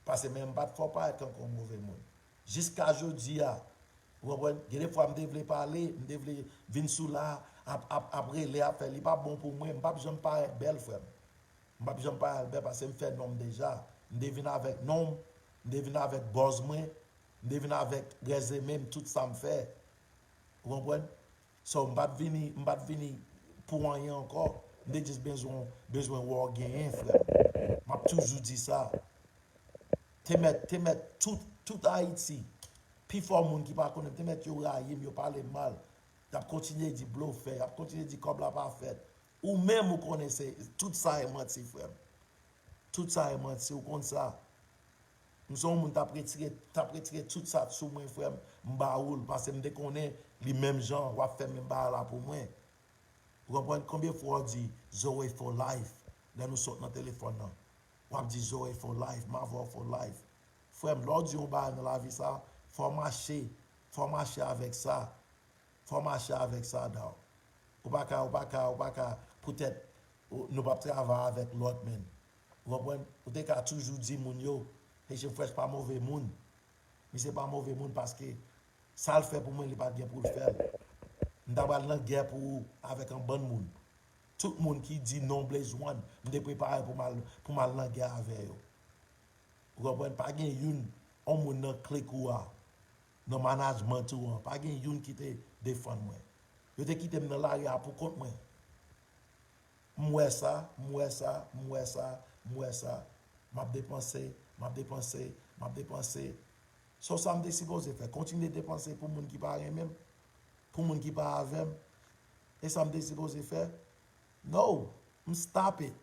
Paske men m pa t fè w parèt tankou yon move moun. Jiska jodi a, ou konprann? Gen de fwa m te vle pale, m te vle vin sou la, ap, ap, ap rele, ap fè, li pa bon pou mwen, m p ap janm parèt bèl, frè m. M p ap janm parèt bèl paske m fè non m deja. M te vin avèk non m, m te vin avèk buzz mwen, m te vin avèk rezime m, tout sa m fè. Ou konprann? So, m pa t vini, m pa t vini pou anyen ankò. M te jis bezwen, bezwen wè w genyen, frè m. M ap toujou di sa. Te mèt, te mèt tout, tout Ayiti, pifò moun ki pa konnen m, te mèt yo rayi m, yo pale m mal. Y ap kontinye di blofè, y ap kontinye di kòb la pa fèt. Ou menm ou konnen se, tout sa e manti, frè m. Tout sa e manti, ou konn sa. M se yon moun t ap retire, t ap retire tout sa sou mwen, frè m, m ba ou l, paske m te konnen li menm jan, w ap fè menm bagay la pou mwen. Ou konprann? Konbyen fwa w di Zoe for life lè nou sot nan telefòn nan? W ap di Zoe for life, m avè w for life. Frè m, lè w di yon bagay nan lavi sa, fò w mache, fò w mache avèk sa. Fò w mache avèk sa, dawg. Ou pa ka, ou pa ka, ou pa ka, poutèt ou- nou p ap travay avèk lòt, menn. Ou konprann? Ou te ka toujou di moun yo, Haitian Fresh pa move moun. Misye pa move moun paske sa l fè pou mwen, li pa t gen pou l fè l. M ta pral nan gè pou ou avèk yon bann moun. Tout moun ki di non Blaze One, m te prepare pou m al, pou m al nan gè avè yo. Ou konprann? Pa gen youn, yon moun nan klik ou a, nan management ou an, pa gen youn ki te defann mwen. Yo te kite m nan lari a pou kont mwen. M wè sa, m wè sa, m wè sa, m wè sa. M ap depanse, m ap depanse, m ap depanse. So sa m te sipoze fè? Kontinye depanse pou moun ki pa renmen m? Pou moun ki pa avè m? E sa m te sipoze fè? No, m stop it.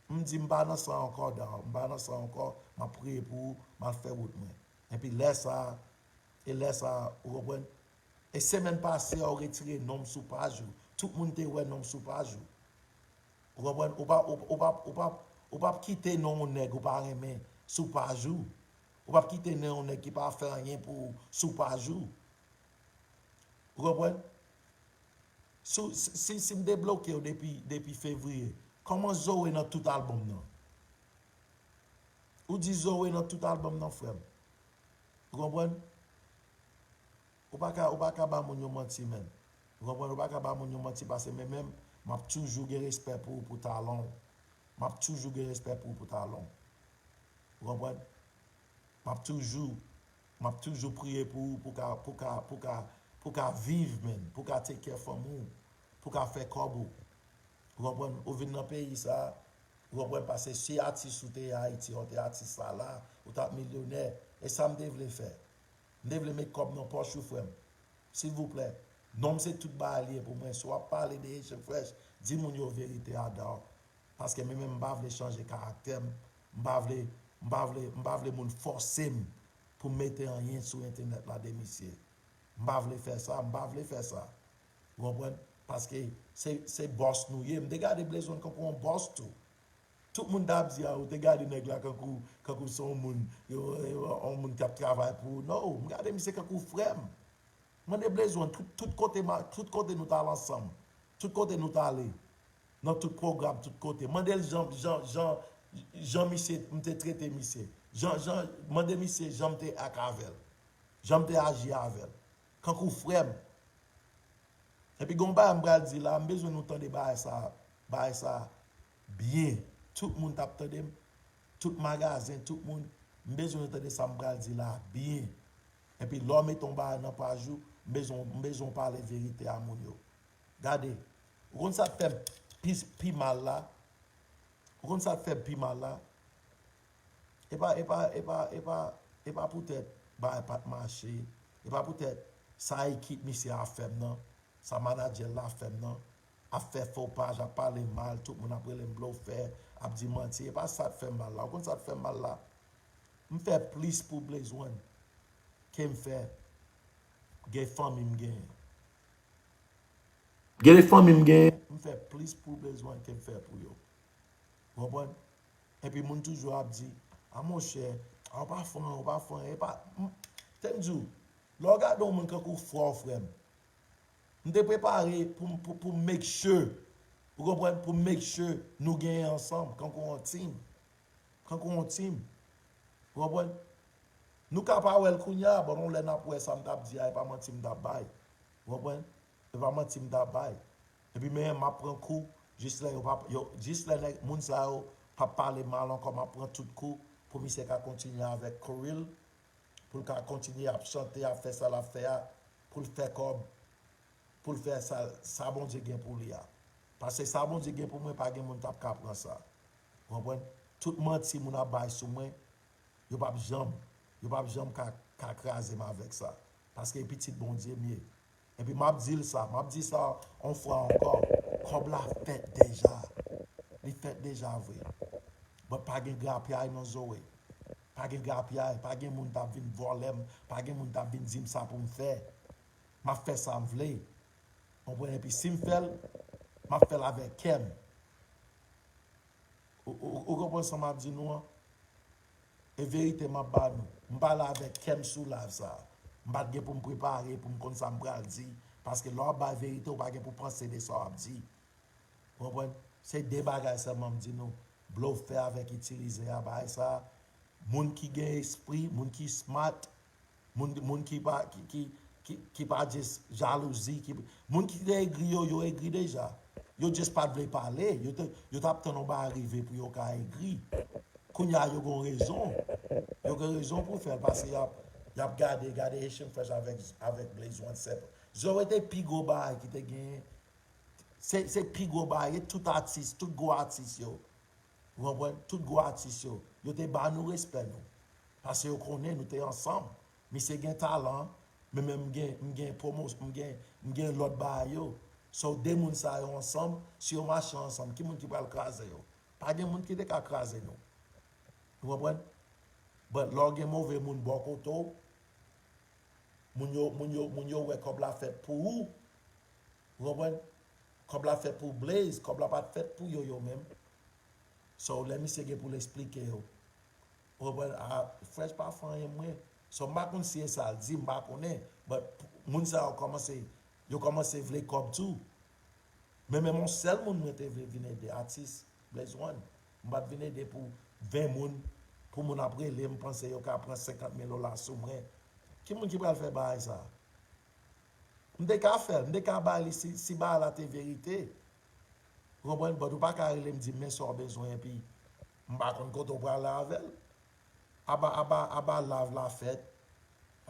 M di m pa nan sa ankò, dawg, m pa nan sa ankò, m ap priye pou ou, m al fè wout mwen. Epi lè sa a, e lè sa a, ou konprann? E semèn pase a, ou retire non m sou paj ou. Tout moun te wè non m sou paj ou. Ou konprann? Ou pa, ou, ou pa, ou pa, ou p ap kite non yon nèg ou pa renmen sou paj ou. Ou p ap kite non yon nèg ki pa fè anyen pou ou sou paj ou. Ou konprann? Si, si, si, si m debloke w depi, depi fevriye, kòman Zoe nan tout albòm nan? Ou di Zoe nan tout albòm nan, frè m. Ou konprann? Ou pa ka, ou pa ka ba moun yo manti, menn. Ou konprann? Ou pa ka ba moun yo manti paske men menm, m ap toujou gen respè pou ou, pou talan w. M ap toujou gen respè pou ou, pou talan w. Ou konprann? M ap toujou, m ap toujou priye pou ou, pou ka, pou ka, pou ka, pou ka viv, menn, pou ka take care fanmi w, pou ka fè kòb ou. Ou konprann? Ou vin nan peyi sa, ou konprann? Paske si atis ou te ye Ayiti, ou te atis sa la, ou t ap milyonè. E sa m te vle fè. M te vle met kòb nan pòch ou, frè m. Silvouplè. Non m se tout bagay li ye pou mwen. Si w ap pale de Haitian Fresh, di moun yo verite a, dawg. Paske mwen menm, m pa vle chanje karaktè m. M pa vle, m pa vle, m pa vle moun fòse m pou m mete anyen sou entènèt la de misye. M pa vle fè sa, m pa vle fè sa. Ou konprann? Paske se, se bòs nou ye. M te gade Blaze One kankou yon bòs tou. Tout moun t ap di, a, ou te gade nèg la kankou, kankou se yon moun, yo, yo, yon moun k ap travay pou ou. No, m gade misye kankou frè m. Mande Blaze One, tout, tout kote, ma- tout kote nou t al ansanm. Tout kote nou t ale. Nan tout pwogram, tout kote. Mande l jan, jan, jan, jan misye, m te trete misye. Jan, jan, mande misye jan m te ak avè l. Jan m te aji avè l. Kankou frè m. Epi gen yon bagay m pral di la, m bezwen nou tande bagay sa, bagay sa byen. Tout moun t ap tande m, tout magazen, tout moun, m bezwen nou tande sa m pral di la byen. Epi lè w mete yon bagay nan paj ou, m bezwen, m bezwen w pale verite a moun yo. Gade, ou konn sa k fè m pi, pi mal la? Ou konn sa k fè m pi mal la? E pa, e pa, e pa, e pa, e pa poutèt bagay pa t mache. E pa poutèt sa ekip misye a fè m nan, sa manadjè l la fè m nan, ap fè fo paj, ap pale mal, tout moun ap rele m blofè, ap di manti. E pa sa k fè m mal la. Ou konn sa k fè m mal la? M fè plis pou Blaze One ke m fè gen fanmi m genyen. Gen de fanmi m genyen, m fè plis pou Blaze One ke m fè pou yo. Ou konprann? Epi moun toujou ap di, a monchè, a w pa fè anyen, w pa fè anyen, e pa. M- Te m di w, lè w gade yon moun kankou frè w, frè m, m te prepare pou, pou, pou make sure, ou konprann, pou make sure nou genyen ansanm, kankou yon team. Kankou yon team. Ou konprann? Nou ka pa wè l kounye a, bon, yon lè n ap wè sa m t ap di a, e pa manti m t ap bay. Ou konprann? E pa manti m t ap bay. Epi men m ap pran kou, jis lè yo pa, yo, jis lè nèg, moun sa yo p ap pale mal ankò, m ap pran tout kou pou misye ka kontinye avèk career l, pou l ka kontinye ap chante, ap fè sa l ap fè a, pou l fè kòb, pou l fè sa, sa Bondye gen pou li a. Paske sa Bondye gen pou mwen, pa gen moun t ap ka pran sa. Ou konprann? Tout manti moun ap bay sou mwen, yo p ap janm, yo p ap janm ka, ka kraze m avèk sa. Paske e pitit Bondye m ye. Epi m ap di l sa, m ap di sa yon fwa ankò, kòb la fèt deja. Li fèt deja vre. But pa gen grapyay non Zoe. Pa gen grapyay, pa gen moun t ap vin vòlè m, pa gen moun t ap vin di m sa pou m fè. M ap fè sa m vle. Konprann? Epi si m fè l, m ap fè l avèk kè m. Ou, ou, ou konprann sa m ap di nou an? E verite m ap ba nou. M pale avèk kè m sou live sa a. M pa t gen pou m prepare pou m konn sa m pral di. Paske lè w ap bay verite, ou pa gen pou panse de sa w ap di. Ou konprann? Se de bagay sèlman m di nou. Blofè avèk itilize a, bagay sa a. Moun ki gen espri, moun ki smart, moun, moun ki pa, ki, ki, ki, ki pa just jalouzi, ki, moun ki te egri yo, yo egri deja. Yo just pa t vle pale, yo te, yo t ap tann yon bagay rive pou yo ka egri. Kounye a, yo gen rezon. Yo gen rezon pou fè l, paske y ap, y ap gade, gade Haitian Fresh avèk, avèk Blaze One Sèp. Zoe te pi gwo bagay ki te genyen. Se, se pi gwo bagay, tout atis, tout gwo atis yo. Ou konprann? Tout gwo atis yo, yo te ba nou respè nou. Paske yo konnen nou te ansanm. Misye gen talan, men menm m gen, m gen pwomos-, m gen, m gen lòt bagay yo. So, de moun sa yo ansanm, si yo mache ansanm, ki moun ki pral kraze yo? Pa gen moun ki te ka kraze nou. Ou konprann? But lè w gen move moun bò kote w, moun yo, moun yo, moun yo wè kòb la fèt pou ou. Ou konprann? Kòb la fèt pou Blaze, kòb la pa t fèt pou yo, yo menm. So, lè misye gen pou l eksplike yo. Ou konprann? A, Fresh pa fè anyen mwen. So, m pa konn si e sa l di, m pa konnen. But moun sa yo kòmanse, yo kòmanse vle kòb tou. Men menm yon sèl moun mwen te vle vin ede, atis Blaze One. M pa t vin ede pou ven moun, pou moun ap rele m, panse yo ka pran senkant mil dola sou mwen. Ki moun ki pral fè bagay sa? M te ka fè l, m te ka bay li si, si bagay la te verite. Ou konprann? But ou pa ka rele m di m men sa w bezwen, epi m pa konn kote w prale avè l. Aba, aba, aba live la fèt.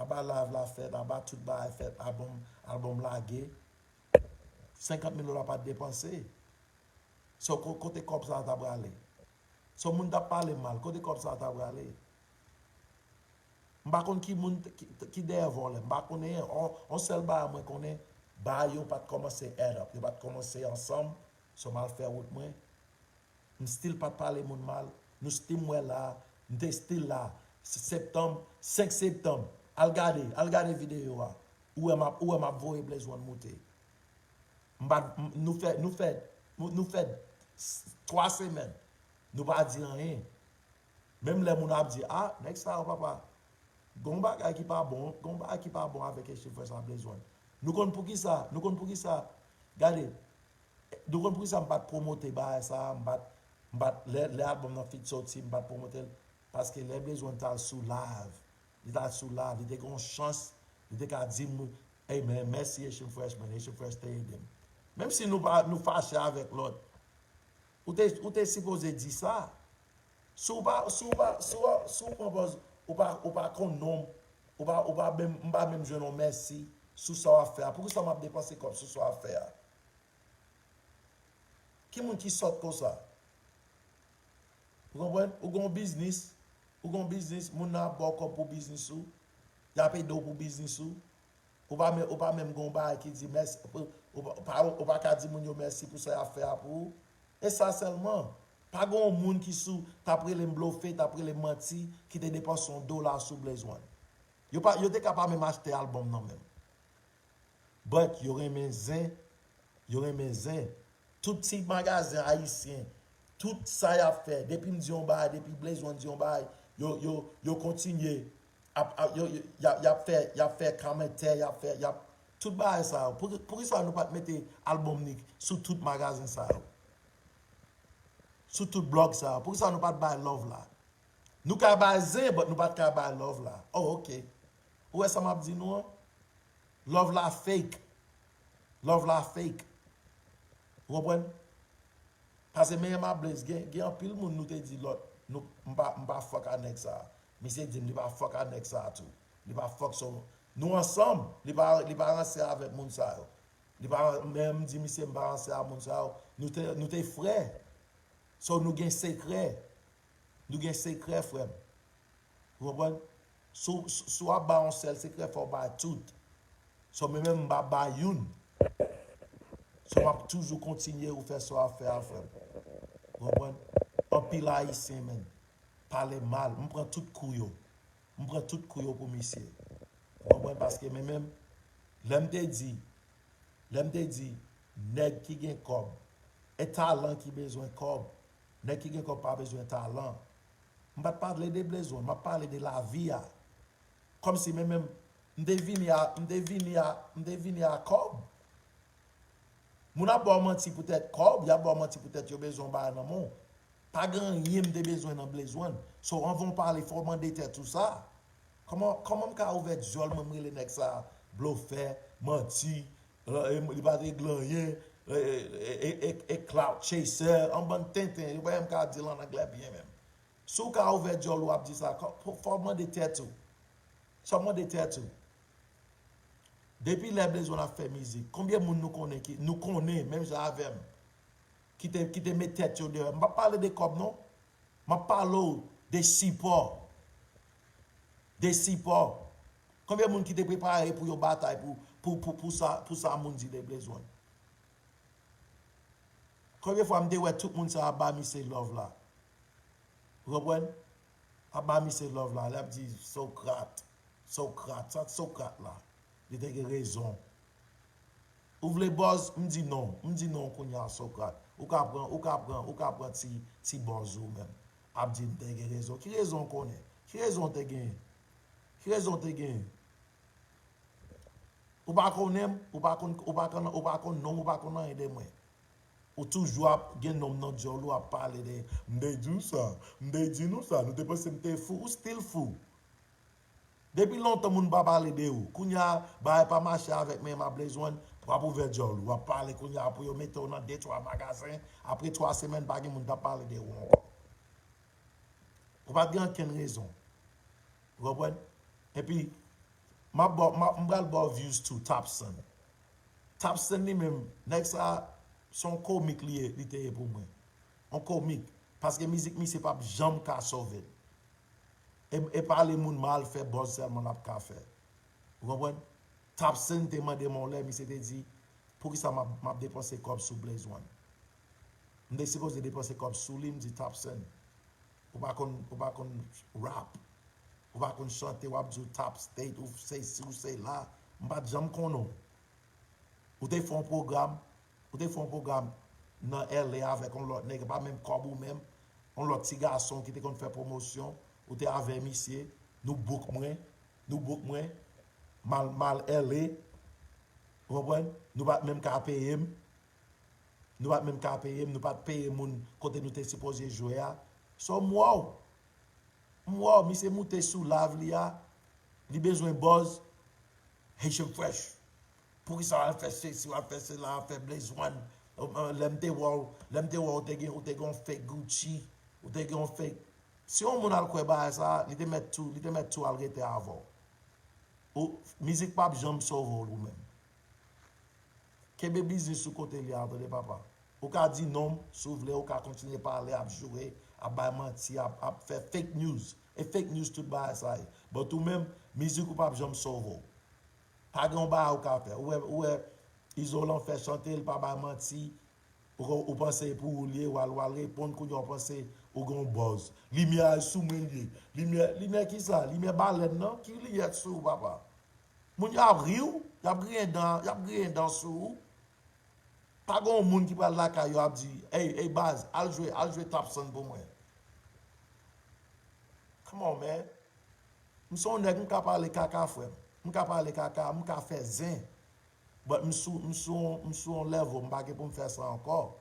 Aba live la fèt, aba tout bagay fèt, album, album lage. Senkant mil dola pa t depanse. So, ko- kote kòb sa a ta prale? So, moun t ap pale m mal, kote kòb sa a ta prale? M pa konn ki moun t- ki, ki dèyè vòlè, m pa konnen, on, on sèl bagay mwen konnen, bagay yo pa t kòmanse add up, yo pa t kòmanse ansanm, so m al fè wout mwen. M still pa t pale moun mal. Nou still m wè la, m te still la. Se- Septanm, senk septanm. Al gade, al gade videyo a. Ou wè m ap, ou wè m ap voye Blaze One moute. M pa, m- nou fè, nou fè, nou nou fè s- twa semèn. Nou pa di anyen. Menm lè moun ap di, ah, nèg sa yo papa. Gon bagay ki pa bon, gon bagay ki pa bon avèk Echin Fresh a Blaze One. Nou konn poukisa, nou konn poukisa. Gade, nou konn poukisa m pa t pwomote bagay sa, m pa t, m pa t, lè, lè albòm nan fin soti, m pa t pwomote l. Paske lè Blaze One t al sou live, li t al sou live, li te gen yon chans, li te ka di m, hey man, mèsi Echin Fresh, man, Echin Fresh te ede m. Menm si nou pa, nou fache avèk lòt, ou te, ou te sipoze di sa. Si w pa, si w pa, si w, si w pran pòz, ou pa, ou pa konn non m, ou pa, ou pa menm, m pa menm jwenn yon mèsi sou sa w ap fè a. Poukisa m ap depanse kòb sou sa w ap fè a? Ki moun ki sòt konsa? Ou konprann? Ou gen yon biznis, ou gen yon biznis, moun nan ap ba w kòb pou biznis ou, y ap ede w pou biznis ou. Ou pa menm, ou pa menm gen yon bagay ki di mèsi, ou, ou, pa- ou pa ka di moun yo mèsi pou sa y ap fè a pou ou. E sa sèlman. Pa gen yon moun ki sou, t ap rele m blofe, t ap rele m manti, ki te depanse yon dola sou Blaze One. Yo pa, yo te ka pa menm achte albòm nan menm. But yo renmen zen, yo renmen zen. Tout ti magazen ayisyen, tout sa y ap fè, depi m di yon bagay, depi Blaze One di yon bagay, yo, yo, yo kontinye ap, ap, yo, yo, y ap, y ap fè, y ap fè kòmantè, y ap fè, y ap, tout bagay sa yo. Pou, poukisa nou pa t mete albòm ni sou tout magazen sa yo? Sou tout blòg sa yo? Poukisa nou pa t bay love la? Nou ka bay zen, but nou pa t ka bay love la. Oh, ok. Ou wè sa m ap di nou an? Love la fake. Love la fake. Ou konprann? Pase men M A Blaze, gen, gen anpil moun nou te di lòt, nou, m pa, m pa fuck a nèg sa. Misye di m li pa fuck a nèg sa tou. Li pa fuck so. Nou ansanm, li pa, li pa ranse avèk moun sa yo. Li pa, men m di misye m pa ranse a moun sa yo. Nou te, nou te frè. So nou gen sekrè. Nou gen sekrè, frè m. Ou konprann? Si w, si w ap bay yon sèl sekrè, fò w bay tout. So, mwen menm, m pa bay youn. So, m ap toujou kontinye ou fè sa w ap fè a, frè m. Ou konprann? Anpil Ayisyen, menn, pale mal. M pran tout kou yo. M pran tout kou yo pou misye. Ou konprann? Paske mwen menm, lè m te di, lè m te di, nèg ki gen kòb, e talan ki bezwen kòb, nèg ki gen kòb pa bezwen talan. M pa t pale de Blaze One, m ap pale de lavi a. Kòmsi mwen menm, m te vini a, m te vini a, m te vini a kòb. Moun ap ba w manti poutèt kòb, y ap ba w manti poutèt yo bezwen yon bagay nan men w. Pa gen anyen m te bezwen nan Blaze One. So, anvan w pale, fò w mande tèt ou sa. Kòman, kòman m ka ouvè dyòl mwen, m rele nèg sa blofè, manti, e, e, li pa t regle anyen, e, e, e, e, e clout chaser, yon bann tenten, yo pa menm ka di l an anglè byen menm. Si w ka ouvè dyòl ou ap di sa, kò- fò, fò w mande tèt ou. Sa w mande tèt ou. Depi lè Blaze One ap fè mizik, konbyen moun nou konnen ki, nou konnen, menm jan avè m, ki te, ki te met tèt yo deyò? M p ap pale de kòb, non. M ap pale w de sipò. De sipò. Konbyen moun ki te prepare pou yo batay pou, pou, pou, pou sa, pou sa moun di de Blaze One? Konbyen fwa m te wè tout moun sa ap ba misye love la? Ou konprann? Ap ba misye love la, l ap di Socrate, Socrate, sa Socrate la? Li te gen rezon. Ou vle buzz? M di non. M di non kounye a, Socrate. Ou ka pran, ou ka pran, ou ka pran ti, ti buzz ou menm. Ap di m te gen rezon. Ki rezon w konnen? Ki rezon w te genyen? Ki rezon w te genyen? Ou pa konnen m, ou pa konn, ou pa konn, ou pa konn non m, ou pa konn anyen de mwen. Ou toujou ap gen non m nan dyòl ou, ap pale de, m te di w sa, m te di nou sa, nou te panse m te fou, ou still fou. Depi lontan moun pa pale de ou. Kounye a, bagay pa mache avèk men M A Blaze One, w ap ouvè dyòl ou, w ap pale kounye a pou yo mete w nan de twa magazen, apre twa semèn pa gen moun k ap pale de ou ankò. Ou pa t gen okenn rezon. Ou konprann? Epi, m ap ba w, m ap, m pral ba w views tou, Tapson. Tapson li menm, nèg sa, Se yon komik li ye, li te ye pou mwen. Yon komik. Paske mizik misye p ap janm ka sove l. E, e pale moun mal, fè buzz sèlman l ap ka fè. Ou konprann? Tapson te mande m yon lè, misye te di, "Poukisa m ap, m ap depanse kòb sou Blaze One?" M te sipoze depanse kòb sou li, m di, "Tapson, ou pa konn, ou pa konn rap. Ou pa konn chante, w ap di w top state, ou se si, ou se la." M pa t janm konnen w. Ou te fè yon pwogram, ou te fè yon pwogram nan L A avèk yon lòt nèg, pa menm kòb ou menm, yon lòt ti gason ki te konn fè pwomosyon, ou te avè misye, nou book mwen, nou book mwen, m al, m al L A, ou konprann? Nou pa t menm ka peye m, nou pa t menm ka peye m, nou pa t peye moun kote nou te sipoze jwe a. So, m wè w, m wè w, misye moute sou live li a, li bezwen buzz, Haitian Fresh. Poukisa w al fè sesi, w al fè sela, w al fè Blaze One? Lè m te wè w, lè m te wè w, ou te gen, ou te gen yon fake Gucci, ou te gen yon fake. Si yon moun al kwè bagay sa, li te mèt tou, li te mèt tou al rete avè w. Ou, mizik p ap janm sove w ou menm. Kenbe biznis ou kote li a, tande papa. Ou ka di non m, si w vle, ou ka kontinye pale, ap joure, ap bay manti, ap, ap fè fake news. E fake news tout bagay sa ye. But ou menm, mizik ou p ap janm sove w. Pa gen yon bagay ou ka fè. Ou wè, ou wè, Izolan fè chante, li pa bay manti. Ou, ou panse e pou ou li ye, w al, w al reponn, kounye a w panse ou gen yon buzz. Limyè a sou mwen li ye. Limyè, limyè kisa? Limyè balèn nan? Ki limyè sou ou, papa? Moun yo ap ri w, y ap griyen dan, y ap griyen dan sou ou. Pa gen yon moun ki pral lakay yo ap di, "Ey, ey, baz, al jwe, al jwe Tapson pou mwen." Come on, man. M se yon nèg, m ka pale kaka, frè m. M ka pale kaka, m ka fè zen. But m sou, m sou, m sou yon level, m pa gen pou m fè sa ankò.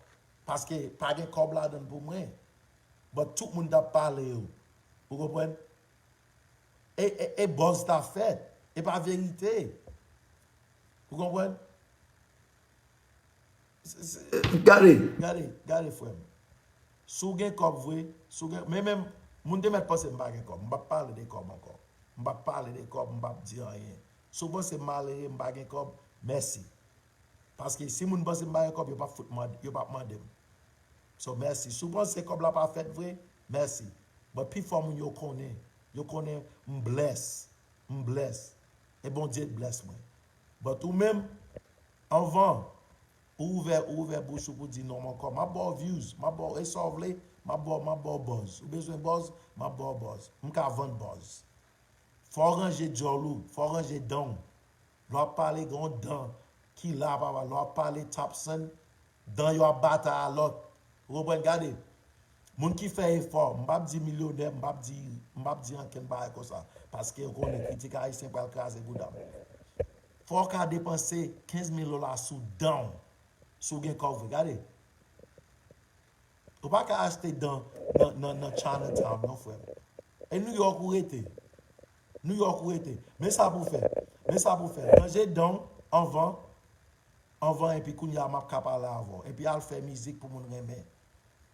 Paske pa gen kòb ladan l pou mwen. But tout moun t ap pale yo. Ou konprann? E, e, e buzz t ap fèt. E pa verite. Ou konprann? Se, se, gade, gade, gade, frè m. Si w gen kòb vre, si w gen, men menm, moun te mèt panse m pa gen kòb. M p ap pale de kòb ankò. M p ap pale de kòb, m p ap di anyen. Si w panse m malere, m pa gen kòb, mèsi. Paske si moun panse m pa gen kòb, yo p ap fout mande, yo p ap mande m. So, mèsi. Si w panse kòb la pa fèt vre, mèsi. But pifò moun yo konnen. Yo konnen m bless. M bless. E Bondye t bless mwen. But ou menm, anvan, ou ouvè, ou ouvè bouch ou pou di non m ankò. M ap ba w views, m ap ba w e sa w vle, m ap ba w, m ap ba w buzz. Ou bezwen buzz, m ap ba w buzz. M ka vann buzz. Fò w ranje djòl ou, fò w ranje dan w. Lè w ap pale, gen yon dan ki la, papa. Lè w ap pale Tapson, dan yo ap batay a lòt. Ou konprann? Gade, moun ki fè efò, m p ap di milyonè, m p ap di, m p ap di ankenn bagay konsa. Paske w konnen kritik ayisyen pral kraze bouda m. Fò w ka depanse kenz mil dola sou dan w, si w gen kòb vre. Gade, ou pa ka achte dan nan, nan, nan Chinatown, non, frè m. E New York ou rete. New York ou rete. Men sa pou fè. Men sa pou fè. Ranje dan w anvan, anvan, epi kounye a m ap ka pale avè w. Epi al fè mizik pou moun renmen.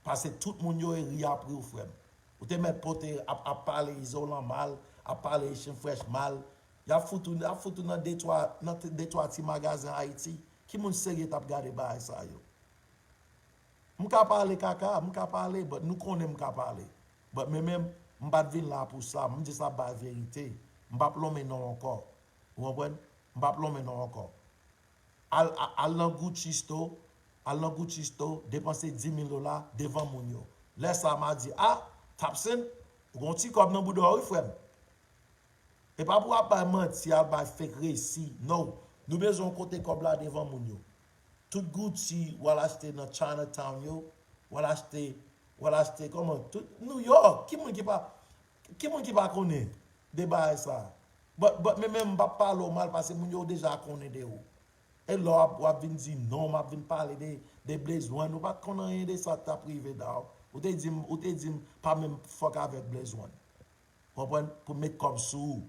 Paske tout moun yo e ri apre w, frè m. Ou te mèt pote ap, ap pale Izolan mal, ap pale Haitian Fresh mal. Y ap fout ou, y ap fout ou nan de twa, nan de twa ti magazen Ayiti. Ki moun serye t ap gade bagay sa yo? M ka pale kaka, m ka pale, but nou konnen m ka pale. But men menm, m pa t vin la pou sa, m just ap bay verite. M p ap lonmen non w ankò. Ou konprann? M p ap lonmen non w ankò. Al, a- al nan Gucci Store, al nan Gucci Store, depanse dis mil dola devan moun yo. Lè sa a, m a di, "Ah, Tapson, ou gon ti kòb nan bouda w, wi, frè m." E pa pou w ap bay manti, al bay fake resi. No. Nou bezwen w kote kòb la devan moun yo. Tout Gucci w al achte nan Chinatown yo, w al achte, w al achte kòman? Tout New York. Ki moun ki pa, ki moun ki pa konnen de bagay sa? But, but men menm m p ap pale w mal paske moun yo deja konnen de ou. E lè w ap, w ap vin di non, m ap vin pale de, de Blaze One, ou pa t konn anyen de sa k t ap rive da w. Ou te di m, ou te di m pa menm fuck avèk Blaze One. Konprann? Pou met kòb sou ou.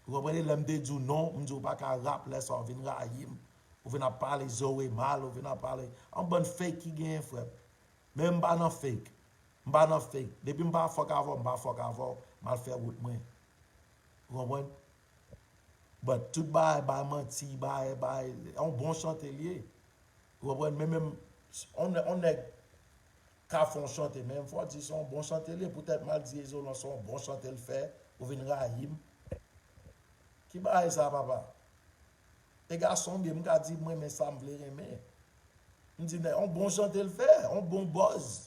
Ou konprann? E lè m te di w non, m di w pa ka rap, lè sa w vin rayi m. Ou vin ap pale Zoe mal, ou vin ap pale. Yon bann fake ki genyen, frè m. Men m pa nan fake. M pa nan fake. Depi m pa fuck avè w, m pa fuck avè w, m al fè wout mwen. Ou konprann? But tout bagay, bay manti, bay, bay, yon bon chante l ye. Ou konprann? Men menm, on, on nèg ka fè yon chante, men fò w di se yon bon chante li ye. Poutèt m al di Ezolan se yon bon chante l fè, ou vin rayi m. Ki bagay sa, papa? E gason m ye, m ka di m renmen sa m vle renmen. M di, nèg, yon bon chante l fè, yon bon buzz.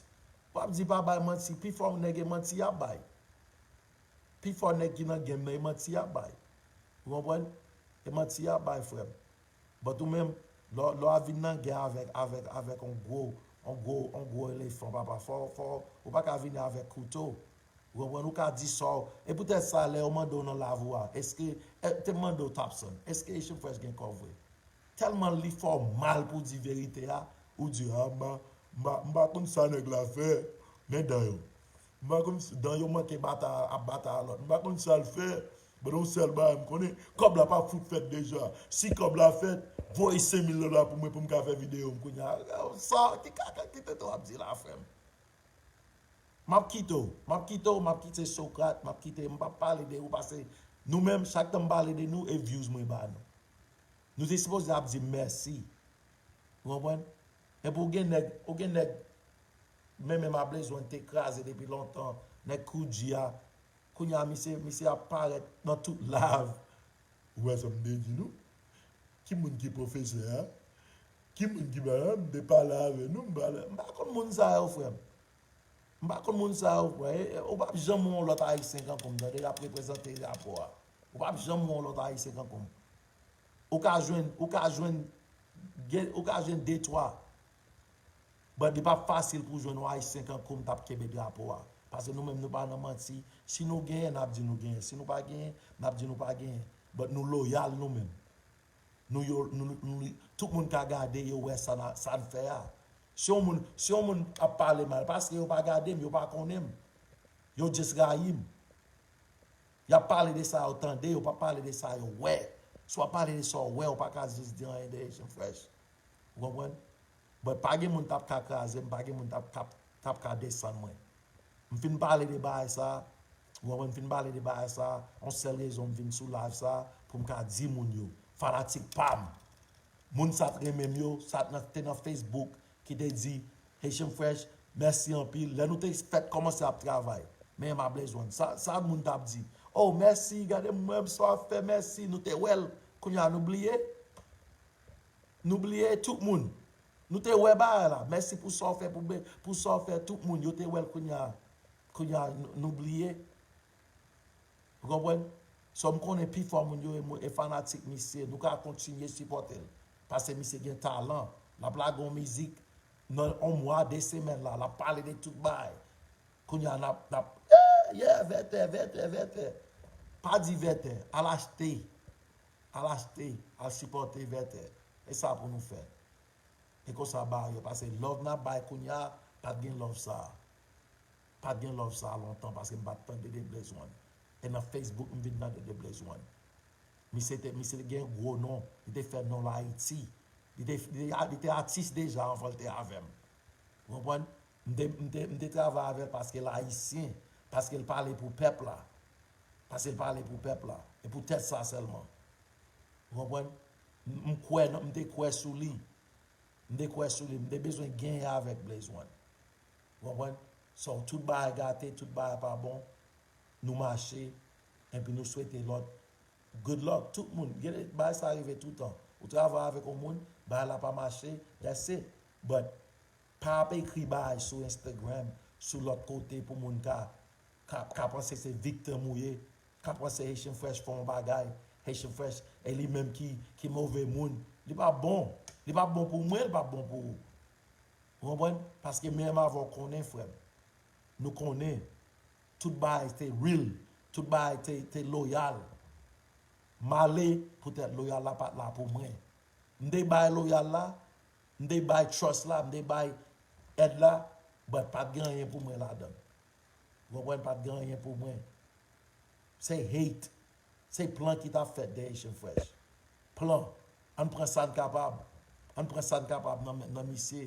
W ap di pa bay manti, pifò nèg e manti y ap bay. Pifò nèg ki nan game nan, e manti y ap bay. Ou konprann? E manti y ap bay, frè m. But ou menm, lè w, lè w ap vin nan gè avèk, avèk, avèk yon gwo, yon gwo, yon gwo elefan, papa, fò, fò, ou pa ka vini avèk kouto. Ou konprann? Ou ka di sa w, e poutèt sa, lè yo mande w nan live ou a, èske, e, te mande w, Tapson, èske Haitian Fresh gen kò vre? Tèlman li fè w mal pou w di verite a, ou di, a, m pa, m pa, m pa konn sa nèg la fè, men dan yo. M pa konn s-, dan yo manke batay, ap batay a lòt. M pa konn sa l fè, but yon sèl bagay m konnen, kòb la pa fout fèt deja. Si kòb la fèt, voye senk mil dola pou mwen pou m ka fè videyo m kounye a. Sa, ki kaka, ki tenten w ap di la, frè m? M ap kite w, m ap kite w, m ap kite Sokrat, m ap kite, m p ap pale de ou, paske nou menm, chak tan m pale de nou, e views mwen ba nou. Nou te sipoze ap di m mèsi. Ou konprann? Epi ou gen nèg, ou gen nèg, men menm a bezwen te kraze depi lontan, nèg Koudji a, kounye a misye, misye ap parèt nan tout live. Ou wè sa m te di nou? Ki moun ki pwofesè a? Ki moun ki ba la? M te pale avè nou, m pale. M pa konn moun sa yo, frè m. M pa konn moun sa yo, frè. E, e, ou p ap janm wè yon lòt Ayisyen kankou m, tande, l ap reprezante rapò a. Ou p ap janm wè yon lòt Ayisyen kankou m. Ou ka jwenn, ou ka jwenn, gen, ou ka jwenn de, twa. But li p ap fasil pou w jwenn yon Ayisyen kankou m t ap kenbe drapo a. Paske nou menm, nou pa nan manti. Si nou genyen, n ap di nou genyen. Si nou pa genyen, n ap di nou pa genyen. But nou loyal nou menm. Nou yo, nou, nou, nou, tout moun ka gade, yo wè sa n a, sa n fè a. Si yon moun, si yon moun ap pale mal, paske yo pa gade m, yo pa konnen m. Yo just rayi m. Y ap pale de sa yo tande, yo pa pale de sa yo wè. Si w ap pale de sa w wè, ou pa ka just di anyen de Haitian Fresh. Ou konprann? But pa gen moun t ap ka kraze m, pa gen moun t ap, t ap, t ap ka desann mwen. M fin pale de bagay sa, ou konprann, m fin pale de bagay sa, yon sèl rezon m vin sou live sa, pou m ka di moun yo, fanatik pa m, moun sa t renmen m yo, sa t nan, te nan Facebook, ki te di, Haitian Fresh, mèsi anpil. Lè nou te fèk kòmanse ap travay, men m ap bezwen. Sa, sa moun t ap di? Oh, mèsi, gade mwen, sa w ap fè, mèsi. Nou te wè l, kounye a nou bliye? Nou bliye tout moun. Nou te wè bagay la. Mèsi pou sa w fè, pou, pou sa w fè tout moun. Yo te wè l kounye a. Kounye a, nou, nou bliye. Ou konprann? So, m konnen pifò moun yo e, e fanatik misye. Nou ka kontinye sipòte l. Paske misye gen talan. L ap lage yon mizik nan yon mwa, de semèn la. L ap pale de tout bagay. Kounye a, n ap, n ap, eh, yeah, Vètè, Vètè, Vètè. Pa di Vètè. Al achte. Al achte. Al sipòte Vètè. E sa pou nou fè. E konsa ba yo, paske love n ap bay kounye a, pa t gen love sa. Pa t gen love sa lontan, paske m pa t tande de Blaze One. E nan Facebook, m vin tande de Blaze One. Misye te, misye te gen gwo non, li te fè non l Ayiti. Li te, li te, li te atis deja anvan l te avè m. Ou konprann? M te, m te, m te travay avè l paske l ayisyen, paske l pale pou pèp la. Paske l pale pou pèp la. E pou tèt sa sèlman. Ou konprann? M, m kwè nan, m te kwè sou li. M te kwè sou li. M te bezwen genyen avèk Blaze One. Ou konprann? So, tout bagay gate, tout bagay pa bon. Nou mache, epi nou swete lòt good luck. Tout moun, gen, bagay sa rive toutan. Ou travay avèk yon moun, bagay la pa mache, that's it. But, pa ap ekri bagay sou Instagram, sou lòt kote pou moun ka, ka, ka panse se viktim ou ye, ka panse Haitian Fresh fè yon bagay, Haitian Fresh, e li menm ki, ki move moun. Li pa bon. Li pa bon pou mwen, li pa bon pou ou. Ou konprann? Paske menm avè w konnen, frè m. Nou konnen. Tout bagay te real. Tout bagay te, te loyal. M ale, poutèt loyal la pa t la pou mwen. M te bay loyal la, m te bay trust la, m te bay èd la, but pa t gen anyen pou mwen ladan l. Ou konprann? Pa t gen anyen pou mwen. Se hate. Se plan ki t ap fèt de Haitian Fresh. Plan. Ann pran sa n kapab. Ann pran sa n kapab nan, nan misye.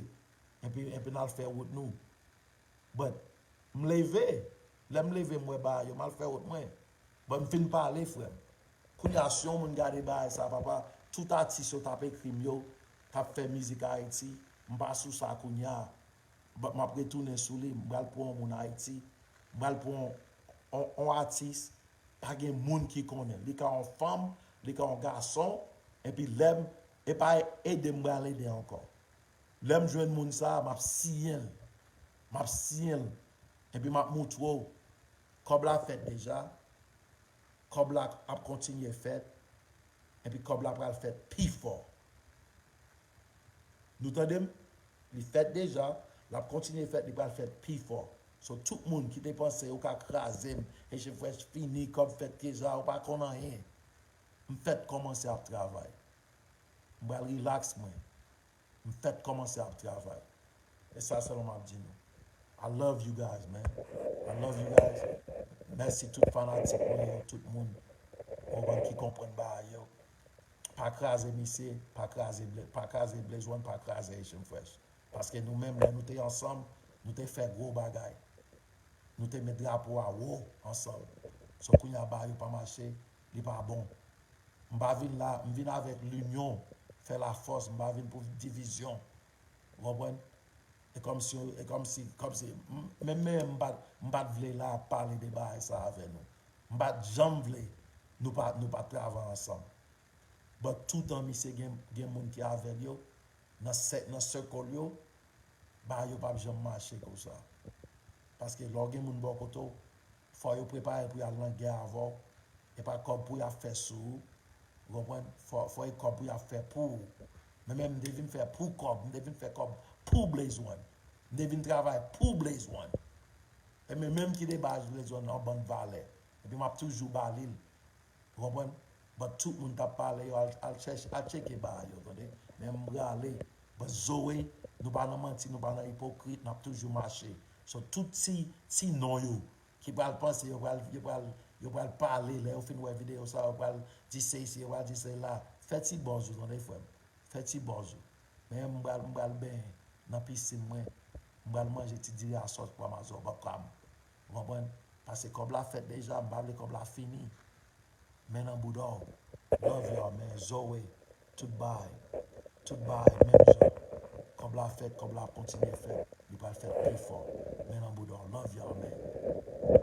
Epi, epi n al fè wout nou. But, m leve. Lè m leve, m wè bagay yo, m al fè wout mwen. But, m fin pale, frè m. Kounye a, si yon moun gade bagay sa, papa, tout atis yo t ap ekri m yo, k ap fè mizik Ayiti. M pa sou sa kounye a. But m ap retounen sou li. M pral pran yon moun Ayiti. M pral pran yon, yon, yon atis. Pa gen moun ki konnen. Li ka yon fanm, li ka yon gason. Epi lè m, e pa ede m pral ede ankò. Lè m jwenn moun sa a, m ap siyen l. M ap siyen l. Epi m ap moutre w. Kòb la fèt deja. Kòb la ap kontinye fèt. Epi kòb la pral fèt pi fò. Nou tande m? Li fèt deja, l ap kontinye fèt, li pral fèt pi fò. So, tout moun ki te panse ou ka kraze m, Haitian Fresh fini, kòb fèt deja, ou pa konn anyen. M fèt kòmanse ap travay. M pral rilaks mwen. M fèt kòmanse ap travay. E sa sèlman m ap di nou. I love you guys, man. I love you guys. Mèsi tout fanatik mwen yo, tout moun. Ou konprann ki konprann bagay yo. Pa kraze misye, pa kraze Blaze, pa kraze Blaze One, pa kraze Haitian Fresh. Paske nou menm, lè nou te ansanm, nou te fè gwo bagay. Nou te met drapo a wo ansanm. So kounye a bagay yo pa mache, li pa bon. M pa vin la, m vin avèk linyon, fè lafòs, m pa vin pou divizyon. Ou konprann? E kòmsi, e kòmsi, kòmsi, m- menm, menm m pa, m pa t vle la ap pale de bagay sa avè nou. M pa t janm vle nou pa, nou pa travay ansanm. But toutan misye gen, gen moun ki avè l yo, nan sè, nan circle yo, bagay yo p ap janm mache konsa. Paske lè w gen moun bò kote w, fò yo prepare pou y al nan gè avè w. E pa kòb pou y ap fè sou ou. Ou konprann? Fò, fò e kòb pou y ap fè pou ou. Men menm m te vin fè pou kòb, m te vin fè kòb pou Blaze One. M te vin travay pou Blaze One. E men menm ki te ba Blaze One yon bann valè. Epi m ap toujou ba li l. Ou konprann? But tout moun t ap pale yo, al, al chèche, al tcheke bagay yo, tande? Men m prale. But Zoe, nou pa nan manti, nou pa nan ipokrit, n ap toujou mache. So, tout ti, ti non yo, ki pral panse, yo pral, yo pral, yo pral pale, lè yo fin wè videyo sa, yo pral di se isi, yo pral di se la. Fè ti buzz ou, tande, frè m? Fè ti buzz ou. Men m pral, m pral benyen nan pisin mwen. M pral manje ti diri a sòs pwa mazòbòkam. Ou konprann? Paske kòb la fèt deja, m pa vle kòb la fini. Men nan bouda w. Love y'all, man. Zoe, tout bagay. Tout bagay, menm jan. Kòb la fèt, kòb la ap kontinye fèt. Li pral fèt pi fò. Men nan bouda w. Love y'all, man.